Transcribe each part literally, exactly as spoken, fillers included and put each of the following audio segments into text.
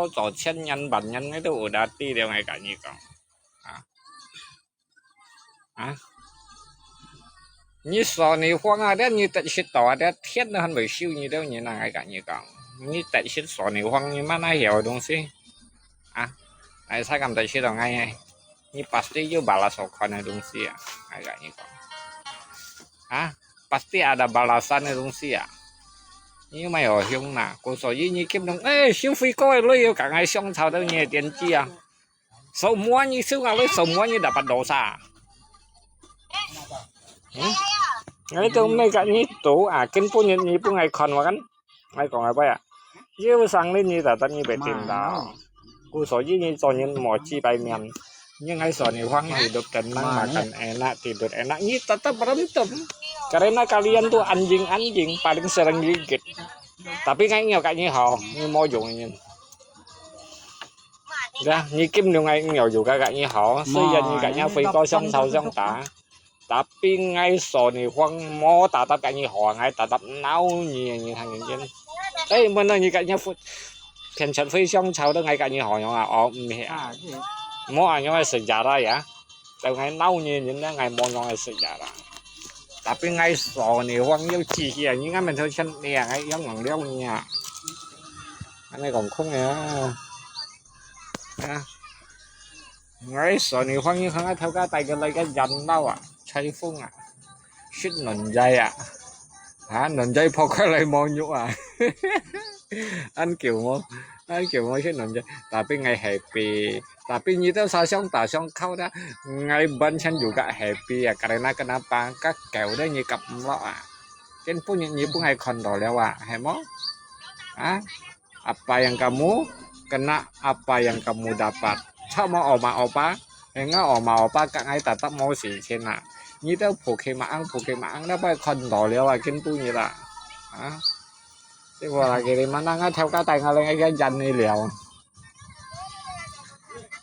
做千年萬年，𠊎都有得知了，𠊎甲你講。啊，啊，你少年風啊，這你得失到啊，這天都還未收你了，你哪，𠊎甲你講，你得失少年風，你慢慢曉个東西。啊，哎，才敢得失到𠊎，你pasti有balas好看个東西啊，𠊎甲你講。啊，pasti ada balasan个東西啊。你莫有凶啦，故所以你今日，哎，收飛哥个鐳又甲𠊎相吵到你个電視啊。Semuanya sungai, semuanya dapat dosa. Hmm? Ngai tu mai kat ni tu, ah, kin pun ni, ni pun ngai kon wa kan. Ngai kong apa ya? Ye sang ni ni ta ta ni betin ta. Ku so ye ni so ni mo chi bai mian. Ni ngai so ni huang hidup tenang, makan enak, tidur enak. Ni tetap berantem. Karena kalian tu anjing-anjing paling sering gigit. Tapi ngai nyo kat ni ho, ni mo yung ni. Ya, ni kim nung ngai nyo juga kat ni ho, 雖然你kat ni飛哥相吵相打，tapi ngai so你huang mo tatap kat ni ho, ngai tatap nau ni, ni hang ni kin. Eh, mana ni kat ni fu-, 騙錢飛相吵到 ngai kat ni ho nyong ah, oh, 毋係啊。Mo ah nyong ai sejarah ya. Tau ngai nau ni, ni ngai mo nyong ai sejarah. Tapi ngai so ni huang yo chi hia, ni ngai men thau chen ni, ngai yang ngang liao ni ah. Anai kong kong ya. Ya. Ngai so ni huang ni hang thau ka tai ka lai ka yan lau ah, chai fung ah. Shit non jai ah. Ha, non jai phok ka lai mo nyu ah. An kiu mo, an kiu mo shit non jai. Tapi ngai happy. Tapi ni tau sa siang ta siang khau da. Ngai ban chan juga happy ah. Karena kenapa? Ka keu da ni kap lo ah. Ken pun ni, ni pun ngai kon do liao ah. Hai mo? Ah? Apa yang kamu kena, apa yang kamu dapat. Chak mo oma opa, enga oma opa kak ngai tatap mo si chen ah. Ni tau phu ke maang, phu ke maang, na pai kon do liao ah, kin tu ni la. Ha? Te bo la ke le ma na ngai thau ka tai ngai le ngai ka jan ni liao.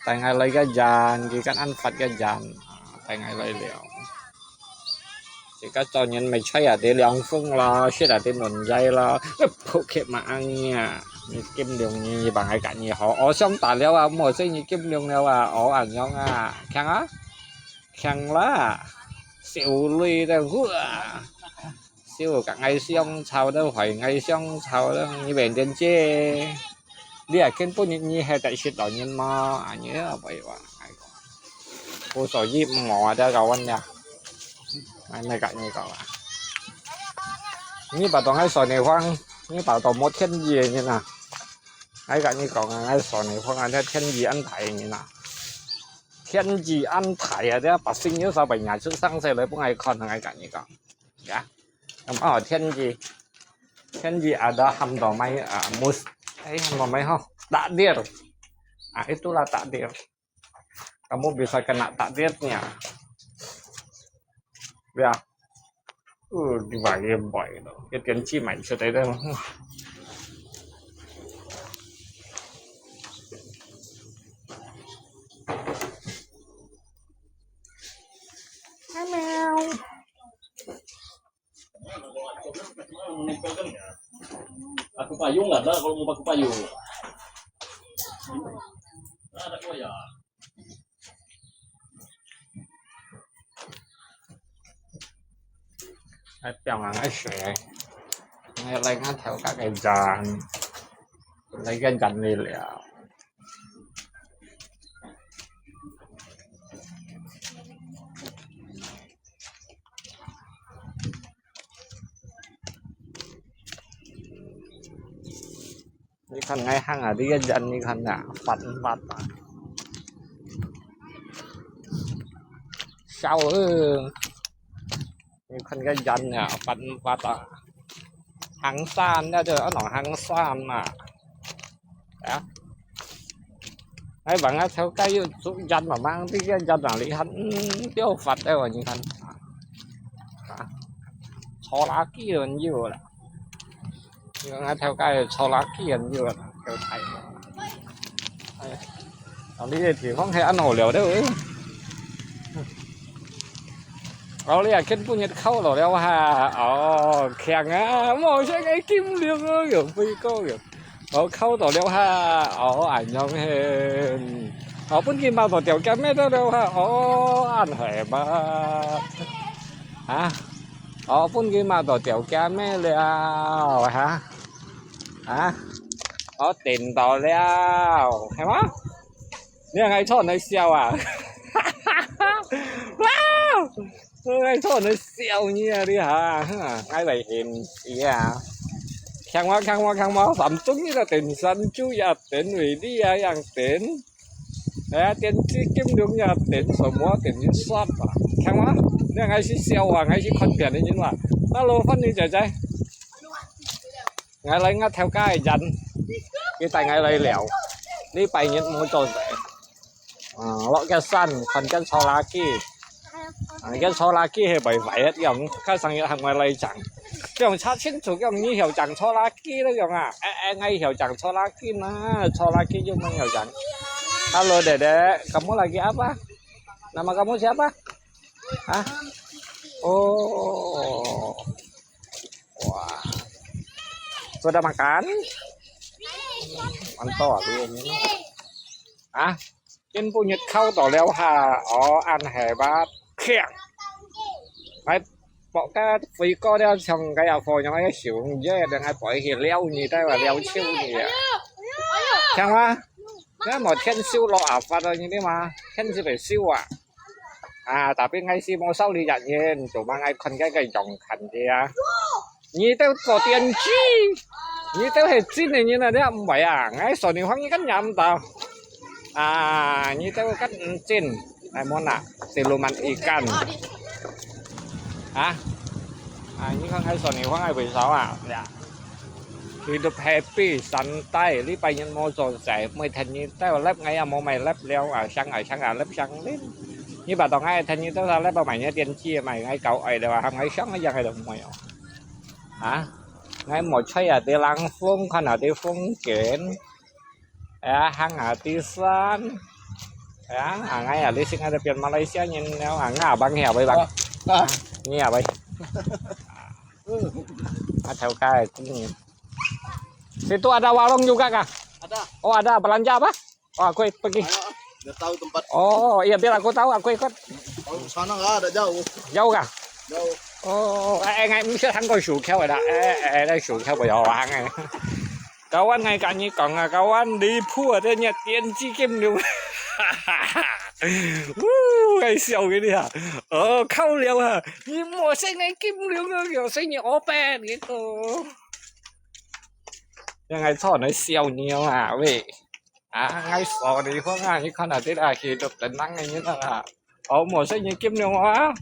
Tai ngai lai ka jan, ki kan an fat ka jan. Tai ngai lai liao. Chỉ có cho nhân mày thấy à, để lòng phung lo, sẽ là để nôn dây lo. Ơ, phô khếp mà ăn nha. Ni kim liu ni, bằng ai cả ni hổ. Ổ sống ta liao à, mua sẽ ni kim liu liao à, ổ ăn nhông à. Khang á? Khang lá. Siu lui ra hua. Siu cả ngày siang chào đâu, hỏi ngày siang chào đâu, ni bền đến chê. Lia ken pun ni, ni hai đại sit lo nyen ma, a ni a bai wa. Ai ko. Ko so yi mo da ka wan ya. Ai mai ka ni ko wa. Ni ba tong ai so ni huang, ni ba tong mo thiên yi ni na. Ai ka ni ko ngai so ni huang a thiên yi an thai ni na. Thiên yi an thai a, dia ba sing yo sa bai nya chu sang se le pun ai kon ngai ka ni ko. Ya. Am a thiên yi. Thiên yi ada ham do mai, ah, mus. Ai ham do mai ho. Takdir. Ah, itulah takdir. Kamu bisa kena takdirnya. Ya. Uh, di bawah boy tu. Dia 天气蛮热的。Hello. Aku payung lah, dah kalau mau pakai payung. Ada kau ya. Ai piang ang ai sui. Ngai lai ngan thau ka kai jan. Lai ka jan ni liao. Ni kan ngai hang a, di ka jan ni kan na, fat fat a. Sao ư. Ni kan ka jan na, fat fat a. Hang san na, jo, ano hang san na. Ya. Ai bang a thau kai yu chu jan ma mang ti jan na li han, hm, tio fat ai wa ni han. Ha. Cho la ki ren yu la. Ni ngai thau kai cho la ki ren yu la. Thau thai. Ai. Ang li ti hong he an ho liao de. Âu li a ken pu nyet khau lo liao ha. Âu, khiang a, mo siang ai kim liang a, yo pui ko yo. Âu, khau to liao ha. Âu, 恁樣係，哦，分佢買到條件咩了了哈？哦，恁係嘛？啊？哦，分佢買到條件咩了哈？啊？哦，訂到了，係嘛？你看𠊎坐來笑啊？哇！ 哎，坐來笑你啊，你哈，哈，𠊎來嫌你啊。看我，看我，看我，三中意个訂，三中意啊，訂位你啊，樣訂。哎呀，電子金龍也訂，什麼訂你刷吧。看我，你看𠊎係笑啊，𠊎係看片个人嘛。Hello，歡迎姐姐。𠊎來𠊎頭家个人，佢帶𠊎來尞。禮拜日無做事。 啊，落个山，看見坐飛機。啊，見坐飛機係壞壞个樣，較生意行外來講。講查清楚，講你曉講坐飛機了講啊？哎，哎，𠊎曉講坐飛機呢，坐飛機就沒有講。Halo, Dede, kamu lagi apa? Nama kamu siapa? Hah? Oh, wah, sudah makan? Mantap, lu ini. Ah, 今晡日考到了哈，哦，恁係吧，強。𠊎博个飛過了，像該阿婆樣个手，也等下飛去撩你，對吧？撩手你啊。強嗎？該無天收落啊，發到你對嗎？天是被收啊。啊，tapi𠊎係無收你一元，做麼个看該个樣看的啊？ 你兜做電視，你兜係真个人啊，你毋係啊？𠊎說你話你敢仰毋到？啊，你兜敢毋真？哎，Mona, siluman ikan. 啊？啊，你看𠊎說你話𠊎為啥啊？呀，hidup happy, santai, 禮拜日無做事，每天你兜lap，𠊎也無買lap了啊，想啊想啊，lap想lap。你把當𠊎天你兜lap買你電視，買𠊎搞愛的話，喊𠊎想一樣个都無有。 啊，𠊎無在啊，在冷風，看下啲風景，哎呀，行下啲山，哎呀，啊，𠊎啊，你識𠊎就變馬來西亞人了啊，𠊎abang siapa bang？啊，你啊，bang？啊，頭家个工人。Situ ada warung juga kah? Ada. Oh, ada, belanja apa? Oh, aku pergi. Ayo, udah tahu tempat. Oh, iya, biar aku tahu, aku ikut. Kalau sana nggak ada, jauh. Jauh kah? Jauh. Oh, eh, eh, ngai mesti sangko sukau ada. Eh, eh, eh, sukau apa ya orang eh. Kawan ngai kani kong ah, kawan di pu ada nyat tian chi kim liu. Wuh, ngai siau gini ha. Oh, kau liu ha. Ni mo sai ngai kim liu ngai, yo sai ni open gitu. Yang ngai chon ngai siau ni ah, weh. À, ngay sau đi Huang à, như con ở đây là khi được tấn năng này như là ở một số những kiếm nhiều quá.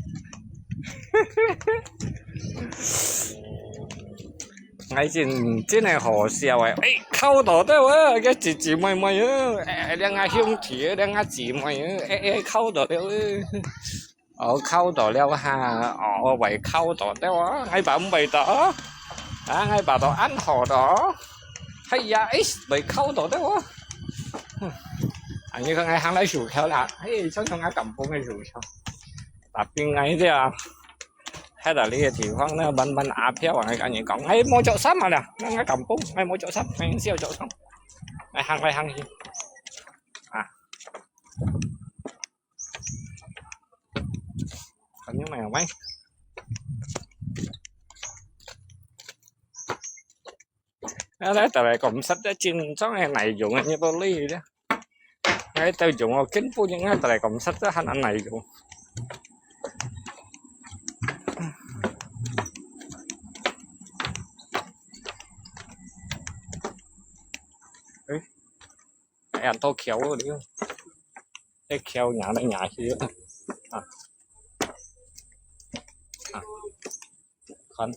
Ngay trên trên này họ xèo ấy, ấy, khâu đó đấy, cái chị chị mày mày, đang ngã hiông chị, đang ngã chị mày, ấy, ấy, khâu đó đấy. Ồ, khâu tỏ leo ha. Ồ, vậy khâu tỏ teo á. Ngay bà không bày tỏ. À, ngay bà tỏ ăn họ đó. Hay ya, ít, vậy khâu tỏ teo á. À, như con ngay hàng lấy sủ theo là, hay, sao cho ngay cầm bông ngay sủ theo. Tapi ngay thế à. Hay là lý thì khoan nó bắn bắn áp theo, ngay cả những con ngay mua chỗ sắm mà nè. Ngay, ngay cầm bông, ngay mua chỗ sắm, ngay siêu chỗ sắm. Ngay hàng, ngay hàng gì. À. Còn những này không mấy. Nó lấy tờ này cũng sắp tới trên, trong này này dùng như bao ly đó. Ngay tao dùng ở kính phu những cái tờ này cũng sắp tới hành anh này dùng. Ê, ăn tô kéo đi. Cái kéo nhà này nhà kia. À. À. Còn.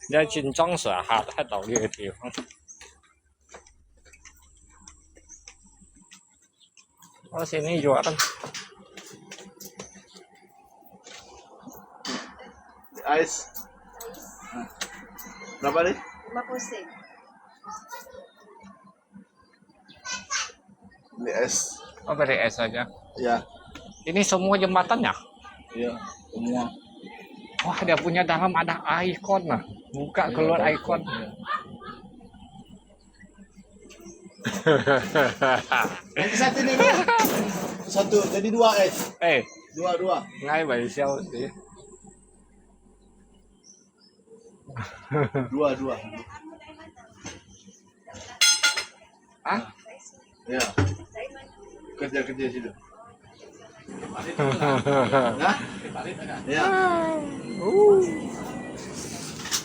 Đây chính trong xã hạt hết đầu đi thì không. Ủa, xin đi dùa tao. Ais. Berapa ni? Lima puluh sen. Beli es. Oh, beli es aja. Ya. Ini semua jembatan ya? Iya, semua. Wah, dia punya dalam ada ikon nah. Buka keluar ikon. Iya. Jadi satu ni, Bang. Satu, jadi dua, eh. Eh, dua, dua. Ngai bai siau. Dua, dua. Hah? Ya. Kerja, kerja situ. Hah? Ya.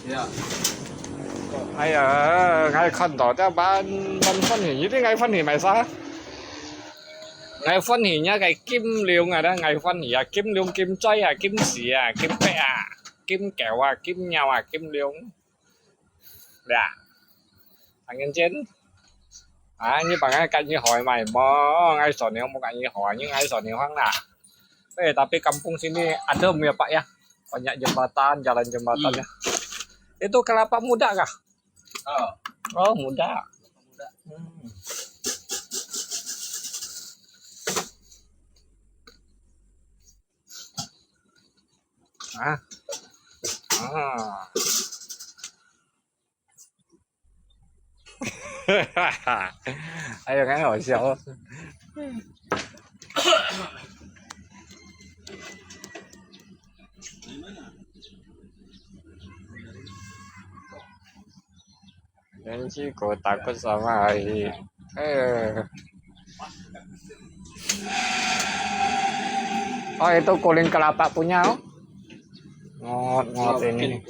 Ya. 哎呀，𠊎看到這滿，滿歡喜，一定𠊎歡喜買啥？𠊎歡喜若个金龍啊，𠊎歡喜啊，金龍、金嘴啊，金絲啊，金白啊，金狗啊，金貓啊，金龍。 Dah. Angin cin. Ah, ini bang ai kat ini hoi mai mo, ngai so niu mo kat ini hoi, ini ngai so niu hang lah. Eh, tapi kampung sini adem ya, Pak, ya. Banyak jembatan, jalan jembatan ya. Itu kelapa muda kah? Oh, muda. Hmm. Ah. Ah. 哎呀，很好笑哦。人去狗打个什么而已。哎。Oh, itu kuning kelapa punya, oh. Ngot, ngot ini.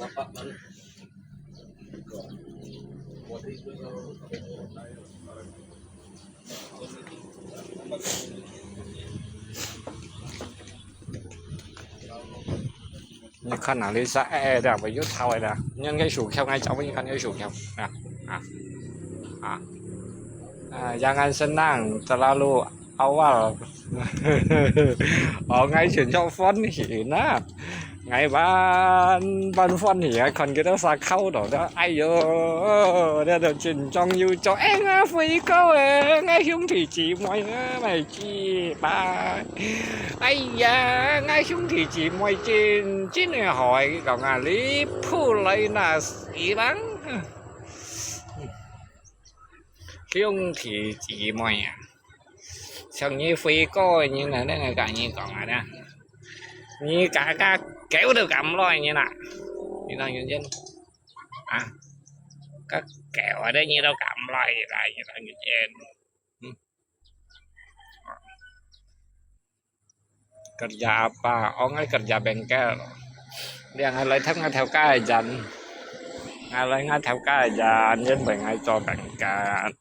Ini kan ada sa, eh, dah, apa, you tahu dah. Yang kayu sukhiau, ngai cawa, ini kan kayu sukhiau. Ah, ah, ah. Ah, jangan senang terlalu awal. Oh, ngai cun cok phone hi na. Ngai ban, ban phone hi, ngai kan kita sa kau dah. Ai yo, dah, dah cun cong yu cok. Eh, ngai 輝哥啊，ngai兄弟姊妹啊，咪知吧。哎呀，𠊎兄弟姊妹真，真个好，講啊，你鋪來那死亡。兄弟姊妹啊，像你輝哥个人啊，恁樣甲你講啊，你家家狗都敢來你啦，你當認真啊？甲狗啊，你都敢來啦，你當認真？嗯。 Kerja apa? Oh, ngai kerja bengkel. Dia ngai lai thap ngai thap kai jan. Ngai lai ngai thap kai jan, jen bai ngai cho bengkel.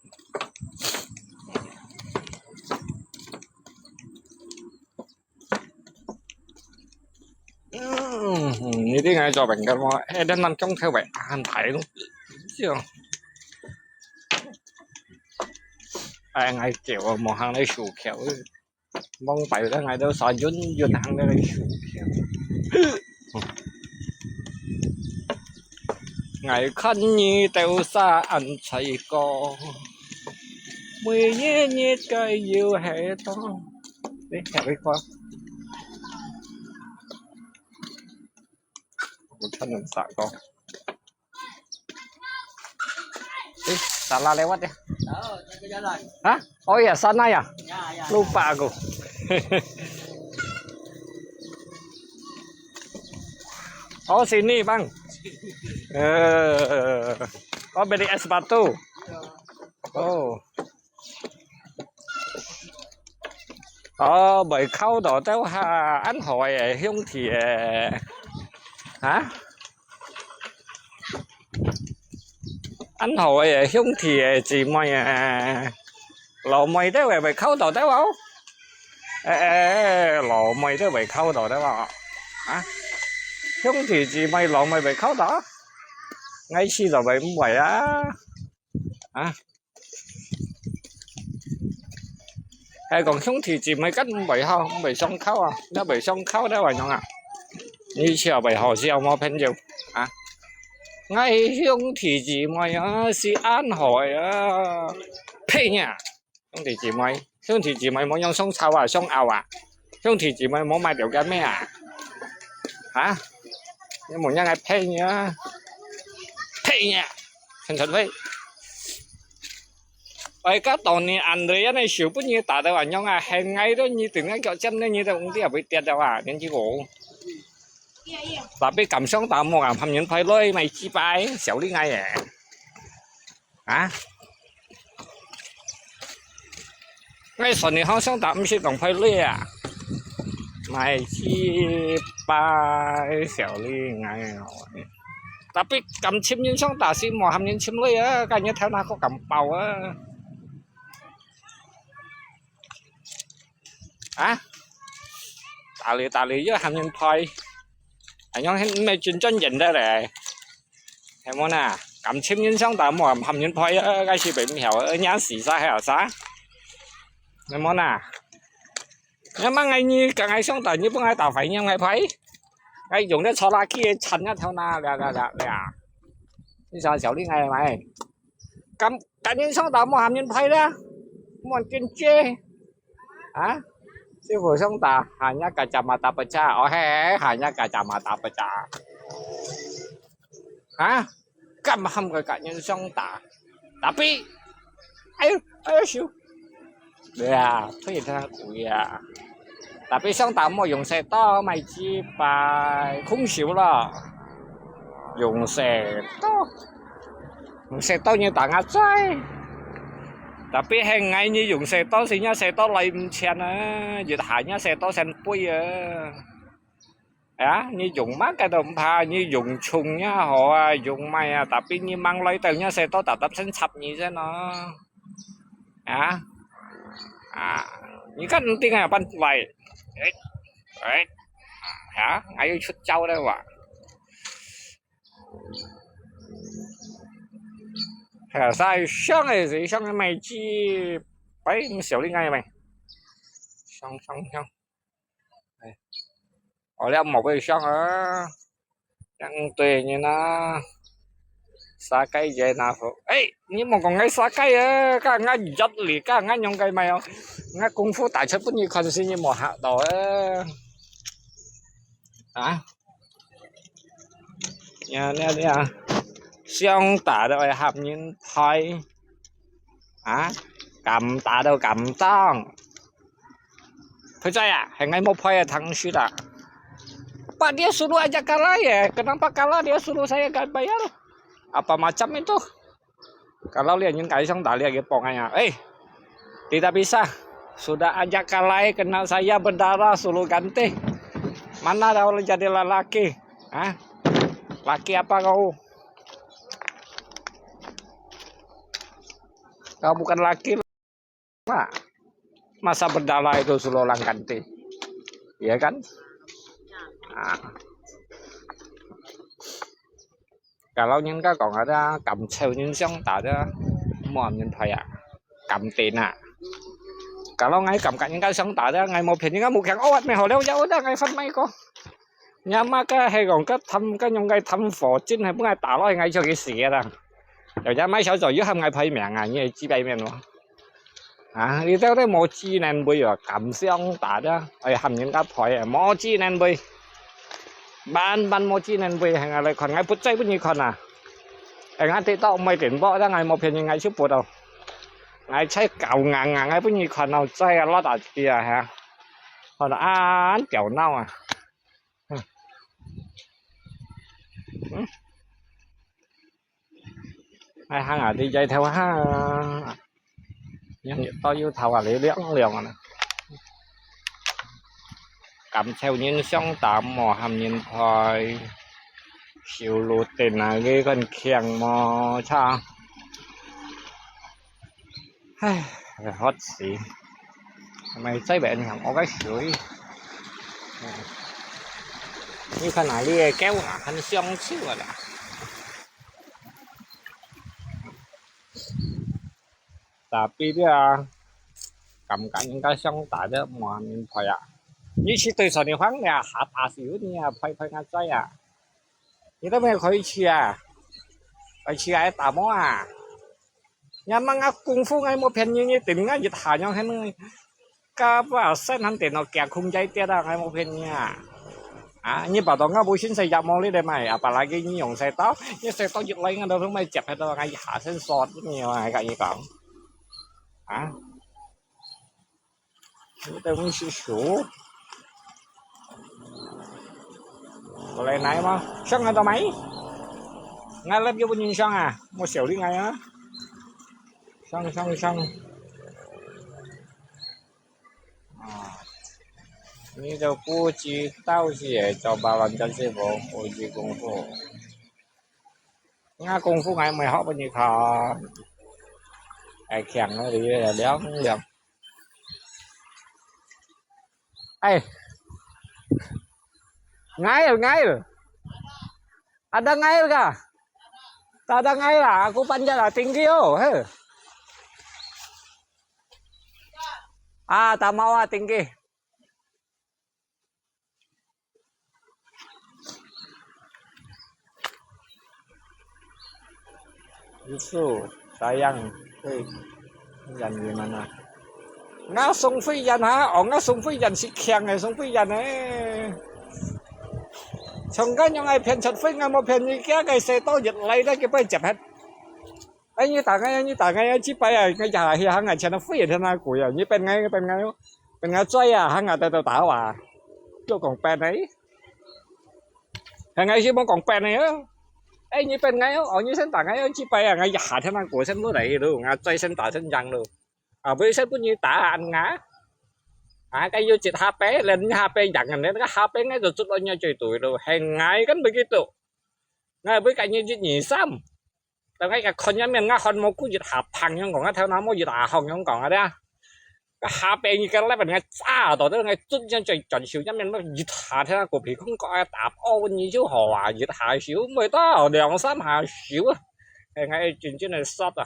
Hmm, ini ngai cho bengkel mo. Eh, dan nam chong thai bai an thai lu. Siang. Ai, ngai kêu mo hang lai shu kêu. Mong pai ra ngai dau sa yun yun hang dau shu. Ngai khan ni teu sa an chai ko. Mui ni ni kai yu he to. Ni he ko. Ko chan sa ko. Eh, salah lewat ya? Tahu, jaga jalan. Hah? Oh ya, sana ya? Ya, ya. Lupa aku. Oh, sini, Bang. Eh, oh, beli es batu. Oh. Oh, bai khâu đó tao ha ăn hỏi eh, hiếu thị eh. Hả? Ăn hỏi eh, hiếu thị eh, chị mày eh. Lò mày tao eh, bai khâu đó tao không? Eh, eh, eh, lò mày tao bai khâu đó tao không? Hả? Hiếu thị chị mày lò mày bai khâu đó? Ngay khi đó bai không bai á. Hả? Hay còn hiếu thị chị mày cắt bảy hao, bảy song khâu à, nó bảy song khâu đó bài nón à. Như chiều bảy hao xiao mò phên dầu. Hả? Ngay hiếu thị chị mày á, si ăn hỏi á. Phê nhỉ? Hiếu thị chị mày, hiếu thị chị mày mò nhông song sao à, song ao à. Hiếu thị chị mày mò mai tiểu cái mẹ à. Hả? Nhưng mà nhang ai phê nhỉ? Phê nhỉ? Thành thật vậy. 哎，該當年Andre恁樣手分你打到恁樣啊，還挨到你等下腳尖呢，你都毋知會跌到啊，年紀大。Tapi敢上打無敢喊人拍來，賣雞排，小厲害耶！啊？ 𠊎算你好上打毋識講歹話啊！賣雞排小厲害哦！Tapi敢尋人上打是無喊人尋來啊，該日頭那個敢爆啊！啊？打你打你又喊人拍，哎，樣係毋係真正贏个咧？ 係無哪？敢尋人上打無喊人拍啊，該是毋曉，人家死晒還有啥？係無哪？你問𠊎你，敢𠊎上打，你分𠊎打壞，你喊𠊎拍？𠊎用个拖拉機个鏟啊頭那，了了了了。你想小厲害無？敢敢人上打無喊人拍啦？無人跟接。 啊？師傅上打，hanya kacamata pecah. Oh, hei, hanya kacamata pecah. 啊？敢喊个甲人上打？Tapi，哎呦，哎呦，手。對啊，腿疼苦呀。Tapi上打莫用勢多，賣雞排，空手了。用勢多。 用勢多你打𠊎嘴。Tapi係𠊎你用勢多時，你勢多來毋前啊，一下你勢多先飛啊。啊，你用麼个都毋怕，你用銃也好啊，用麼啊，tapi你吂來到你勢多搭搭先插你先咯。啊？啊，你看你定啊，搬來。哎，哎，啊，還有出招了哇。 係啊，晒香个，係香个賣雞排，哎，毋曉得愛咩？香，香，香。哎，哦，了，莫會香啊。兩對人啊，殺雞仔那好。哎，你莫講𠊎殺雞啊，該𠊎一哩，該𠊎用雞賣哦。𠊎功夫打出分你看，係你莫嚇到啊。啊？ 呀，呀，呀，上打都愛喊人拍。啊？敢打都敢當。佢在啊，係𠊎無拍啊，糖水啦。Pak, dia suruh ajak kalah ya. Kenapa kalah dia suruh saya bayar? Apa macam itu? Kalau lihat yang kaisang dah lihat dia pokoknya. Eh, tidak bisa. Sudah ajak kalah, kena saya berdarah, suruh ganti. Mana dah orang jadi lelaki? Hah? Laki apa kau? Kau bukan laki lah. Masa berdarah itu suruh orang ganti? Iya kan? Nah. Kalau人家講啊，敢招人相打的，無人怕啊，敢打啊。Kalau𠊎敢甲人家相打的，𠊎無騙人家，無強惡咩，好了，有得𠊎發賣過。若麼个係講个貪，个用个貪火金，係分𠊎打落去，𠊎就去死个啦。有隻賣小姐又喊𠊎拍名啊，你係知擺面無？ 啊，你到底無知能為啊，敢相打的，哎，喊人家拍啊，無知能為，萬萬無知能為，喊𠊎來看，𠊎不在分你看啊。哎，𠊎跌到毋會跌倒，但𠊎無騙人，𠊎就跌到。𠊎才搞硬硬，𠊎分你看到，在啊，落打地啊，哈。看到啊，屌鬧啊。嗯。嗯。 哎，行啊，你這頭行啊，人越到有頭啊，你亮亮啊。敢招人相打，無喊人拍，修路電啊，佢个強無差。唉，渴死！係咪再畀人行我个水？你看哪裡个狗啊，很香臭啊啦！ Tapi dia，感覺應該相打的無人拍啊。你去對手你放了，下打死你啊，拍拍𠊎嘴啊！你都沒有可以去啊？可以去啊，打麼啊？你問𠊎功夫，𠊎無騙你，你等𠊎一下，你還能 Ka apa sen han teno kia khung jai tiada ngai mo phen nia. Ah, ni pa to nga bu sin sai jak mo li de mai, apalagi ni yong sai to, ni sai to juk lai nga do mai jep he to ngai ha sen sot ni ngai ka ni kong. 啊？你等我去数。過來拿嘛，上來到買。𠊎lap又不能上啊，我小弟𠊎啊。上上上。啊，你都不知道是做白人真是無，無知功夫。 𠊎功夫𠊎毋會學分你看，還強啊，你兩兩。哎，ngail ngail, ada ngail ka? Tak ada ngail lah, aku panjat lah tinggi oh. He. Ah, tak mau ah tinggi. 一束 sayang，對，人你們啊。𠊎送飛人哈，哦，𠊎送飛人係強个，送飛人个。從該樣个騙出飛，𠊎無騙你，佢个細刀一來，佢就分接忒。 哎，你打𠊎，你打𠊎，這擺啊，𠊎也去行啊，全都飛天那股呀，你變𠊎，你變𠊎，變𠊎嘴啊，行啊，得到打啊，就講變个，還𠊎是無講變个哦。哎，你變𠊎哦，哦，你先打𠊎哦，這擺啊，𠊎一下天那股先落來咯，𠊎嘴先打先贏咯，啊，毋係先分你打啊，恁啊，啊，該有一下擺，連下擺贏啊，連該下擺𠊎就捉到你最對咯，還𠊎跟毋記得，𠊎會跟你一二三。 但𠊎个看一面，𠊎看無顧一下，砰樣講，𠊎頭那無一下，轟樣講啊，對啊。該下背你个那邊𠊎炸到，都𠊎準將最轉手，一面一下，聽下個鼻空角啊，打哦，你就好啊，一下手，毋會到兩三下手啊。哎，𠊎真正个殺啊！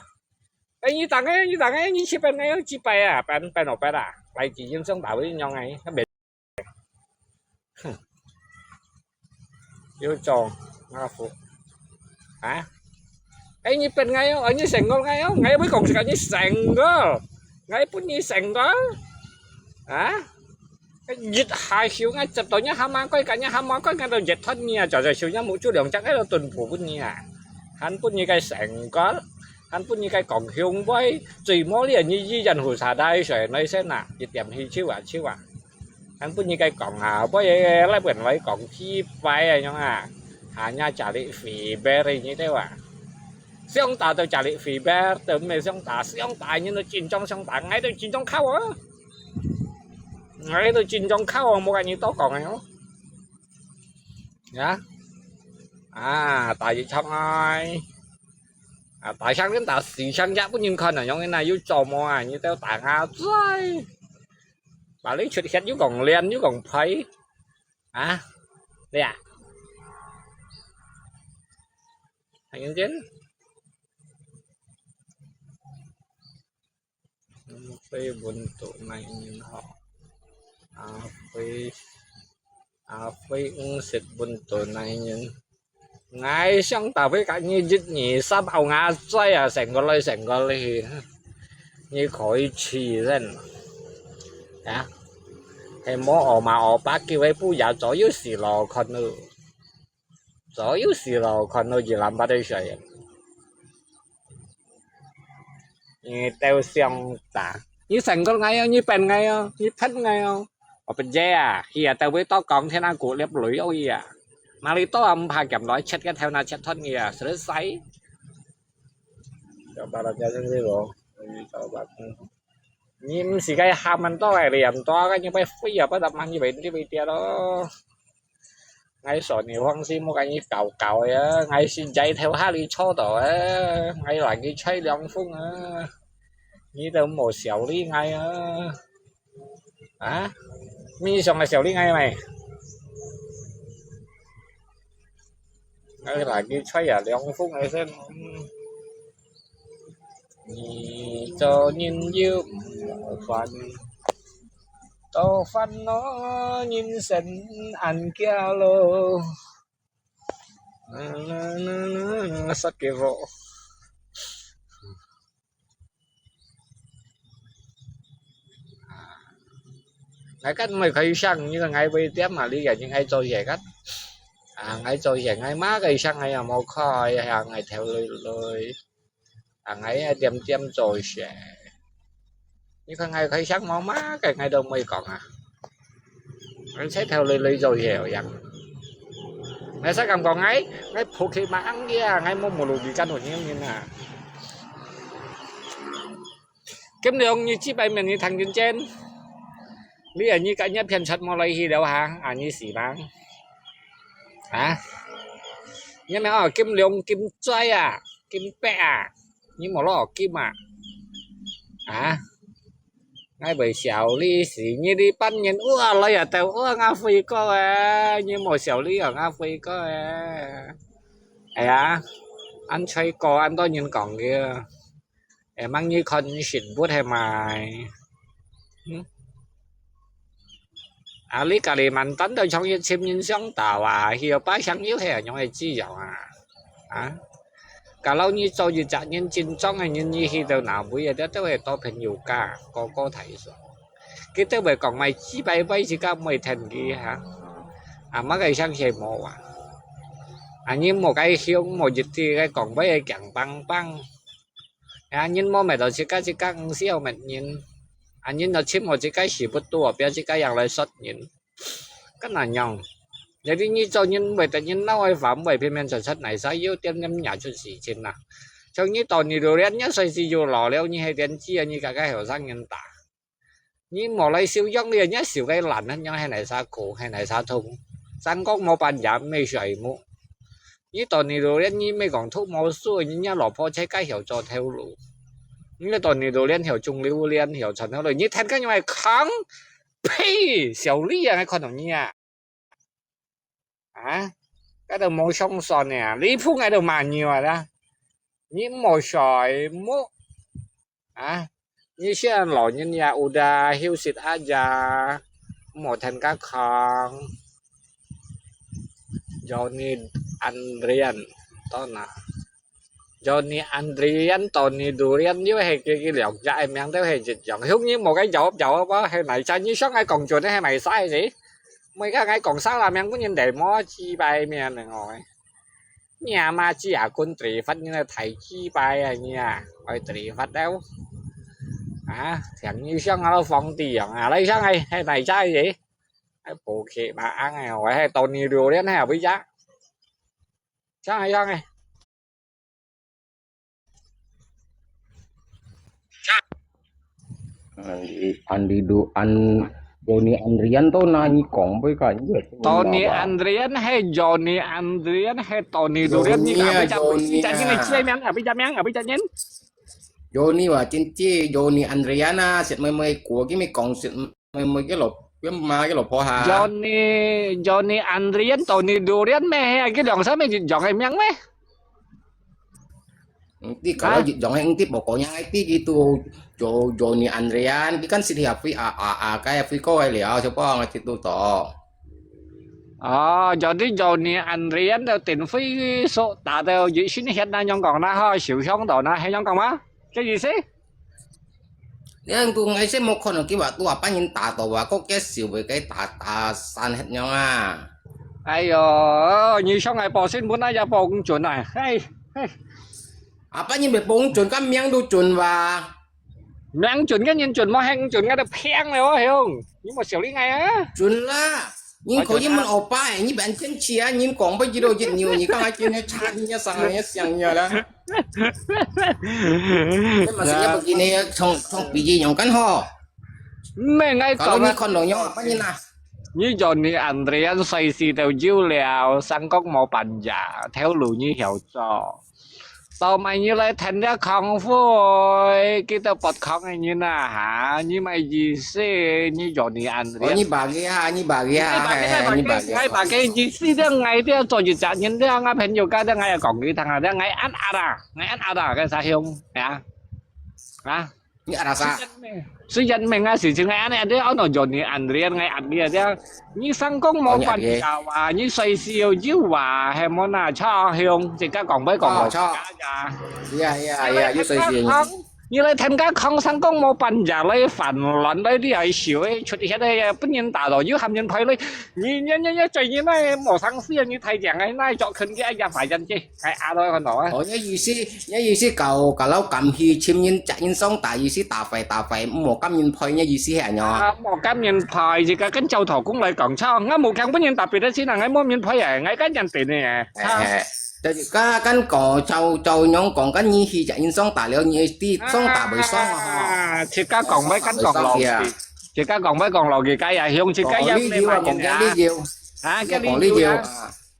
哎，你打𠊎，你打𠊎，你去變𠊎，幾擺啊，變變落變啊，來，只因想打會樣哎， 哼，有種阿福啊！哎，你變𠊎哦，哎，你成功𠊎哦，𠊎會講自家你成功，𠊎分你成功啊！一下手，𠊎接到你蛤蟆龜，跟你蛤蟆龜，𠊎都熱斷你啊！就就手，你目珠兩隻，𠊎都蹲步分你啊！還分你个成功，還分你个講雄偉，最無你你依然胡沙大水，來先啊！一點氣，手啊，手啊！ 還分你个講啊，毋係來分來講，奇怪啊樣啊，hanya cari fiber你知啊？想打就cari fiber，都毋係想打，想打人都緊張想打，𠊎都緊張靠啊！𠊎都緊張靠啊，無跟你多講个哦。呀，啊，打一場哎，啊，打上人打四場也分人看啊，樣个哪有做麼啊？你都打啊，最。 Balik出現又講練又講飛，啊，對啊，還認真。飛分到哪人吼？啊，飛，啊，飛五十分到哪人？ 𠊎想打飛甲你一二三，後𠊎嘴啊，成個來成個來，你可以去認啊。係無，我嘛我把機會不要左右死咯，看咯，左右死咯，看咯，一兩百的水。 你都想打，你成功𠊎哦，你變𠊎哦，你騙𠊎哦。我不接啊，佢啊都會多講天啊，古粒雷哦佢啊。哪裡多啊，毋怕減來切个頭那切斷佢啊，實在。Coba lah jalan dulu. Ini coba. 你毋係該下面多个，你咁多个，你會飛啊，不得嘛，你會你會跌咯。 𠊎說你放心，莫甲你搞搞呀，𠊎身在頭下裡坐到啊，𠊎來去吹涼風啊，你都莫笑你𠊎啊，啊，你想來笑你𠊎咩？𠊎來去吹下涼風个先。 你做人又毋好煩，多煩惱人生恁遽咯。啦啦啦啦啦，殺雞婆。𠊎kan毋會開聲，你个𠊎會點啊，你个應該做嘢kan。啊，𠊎做嘢，𠊎嘛个聲，𠊎也無開，啊，𠊎頭累累。 啊，𠊎也點點做事。你看𠊎開聲無嘛，該𠊎都毋會講啊。𠊎在頭裡裡做嘢樣。𠊎使敢講𠊎，𠊎普氣嘛恁樣啊，𠊎無無路比間有人人啊。金龍，你幾百面你聽真真，你啊你个你騙出無來去了哈，啊你死嘛？啊？你咩哦，金龍、金嘴啊，金白啊，你無落金啊？啊？ 𠊎會笑你死，你這班人，哇，來啊，到，哇，𠊎飛過啊，你無笑你啊，𠊎飛過啊。哎呀，恁衰過，恁多人講个，哎，望你看你食不係咪？嗯？啊，你Kalimantan都像一千人相打啊，去到巴鄉又係樣个滋養啊。 啊？Kalau你做一隻人正宗个人，你去到哪位啊，都都會多朋友家，哥哥大嫂。佢都會講，買幾百杯自家毋會聽佢哈。啊，麼个相信無啊？啊，你無該凶，無一啲个講話个強邦邦。啊，人無乜到自家自家毋笑乜人。啊，人到尋無自家時不多，不要自家樣來說人。 該哪樣？Jadi你做人毋會得人鬧个話，毋會偏偏出出哪儕有點點惹出事情啊。像你到你榴蓮，你歲數又老了，你係點知啊？你个个後生人打。你無來修養你，你修个爛，你係哪儕苦，係哪儕痛？三國無半夜沒睡目。你到你榴蓮，你沒講吐毛素，你老婆在該後做頭路。你到你榴蓮後種榴蓮，後傳頭路，你聽个樣係坑。 呸！小麗啊，𠊎看到你啊！啊？該都無相信呢，你碰𠊎都罵你啊啦！你莫睡目啊！你先老人家udah休息aja，莫聽佢講。Johnny Andrian，到哪？ Johnny Andrian、Tony Durian又係佢佢兩隻个名都係一樣。兄弟無个有有啊，係哪隻？你想愛講準个係哪隻个？每个愛講啥啦，名本人哋無幾百名个哦。你阿媽知啊，kun trivat你來太幾百啊你啊，愛trivat了。啊，像你想啊，皇帝樣啊，來想係係哪隻个？係無去嘛，硬个，我係Tony Durian係哪隻？想係想係。 Andi, Andi Du, An, Johnny Andrian to na你講杯ka Tony Andrian hay Johnny Andrian hay Tony Durian ni ka Johnny, Johnny, Johnny, Johnny. Johnny wa cin ci Johnny Andrian na sit mai mai kua ki mi kong sit mai mai ki lop ki ma ki lop po ha. Johnny, Johnny Andrian, Tony Durian me hay ki dong sa me jong hay miang me. Ti kalau jong hay ti pokoknya ti gitu. Jo Johnny Andrian ti kan sit hi Afri a a a kai Afriko hai liao siapa ngai sit tu to. Ò, jadi Johnny Andrian tao tỉnh Phi số ta tao dị sinh hiện na nhong kong na ha, siêu hiong tao na hay nhong kong ma? Cái gì xí? Yang tu ngai se mo kon ki wa tu apa nyin ta to wa ko ke siu we ke ta ta san het nyong a. Ai yo, nyi shong ai po sin bun ai ya po kung chun ai. Hey, hey. Apa nyin be po kung chun ka miang du chun wa. Miang chun ke nyin chun mo heng chun ngai de piang le o hiong. Nyi mo siu li ngai a. Chun la. Nyi ko yin mun opa, nyi ban chen chia, nyi kong ba jiro jit nyi, nyi kang a chen cha nyi sang nyi siang nyi la. Maksudnya begini, trong trong biji nyong kan ho. Mẹ ngai. Kalau nyi kon dong nyong apa nyi na? Nyi Johnny Andrian sai si teo jiu liao, sang kok mo pan ja, theo lu nyi hiao cho. Tao mai nyi lai then dia khong fui, kita pot khong ai nyi na ha, nyi mai ji se, nyi Johnny Andrian. Nyi bagi ha, nyi bagi ha, nyi bagi. Ngai bagi ji se dia ngai dia cho ji cha nyin dia ngai phen yo ka dia ngai kong ki thang dia ngai an ara, ngai an ara ka sa hiong ya. Ha? Nyi ara sa. Suyan meng a si ching ai ane ade ono Johnny Andrian ngai ade ade. Nyi sang kong mo pan ya wa, nyi sai si yo jiu wa, he mo na cha hiong, si ka kong bai kong mo. Ya ya ya, yu sai si. 你來聽个康生講無半日來煩亂來，你還笑誒，出現誒，分人打到又喊人排隊，你你你你最近那無生事啊，你太靚誒，那作肯定哎呀煩人啫，哎阿來看到啊。哦，你意思，你意思搞搞到敢去尋人，責任上大意思打壞打壞，無敢人排，你意思係恁樣啊？啊，無敢人排，這個跟交通工來講，操，我無強分人特別的事啊，我無人排啊，我跟人等呢。哎，哎，但是剛剛講就就樣講，跟你去責任上大了，你知上大袂爽啊？啊，自家講袂敢講老實，自家講袂講老實，該也用自家也講理由啊，講理由，啊，該理由啊。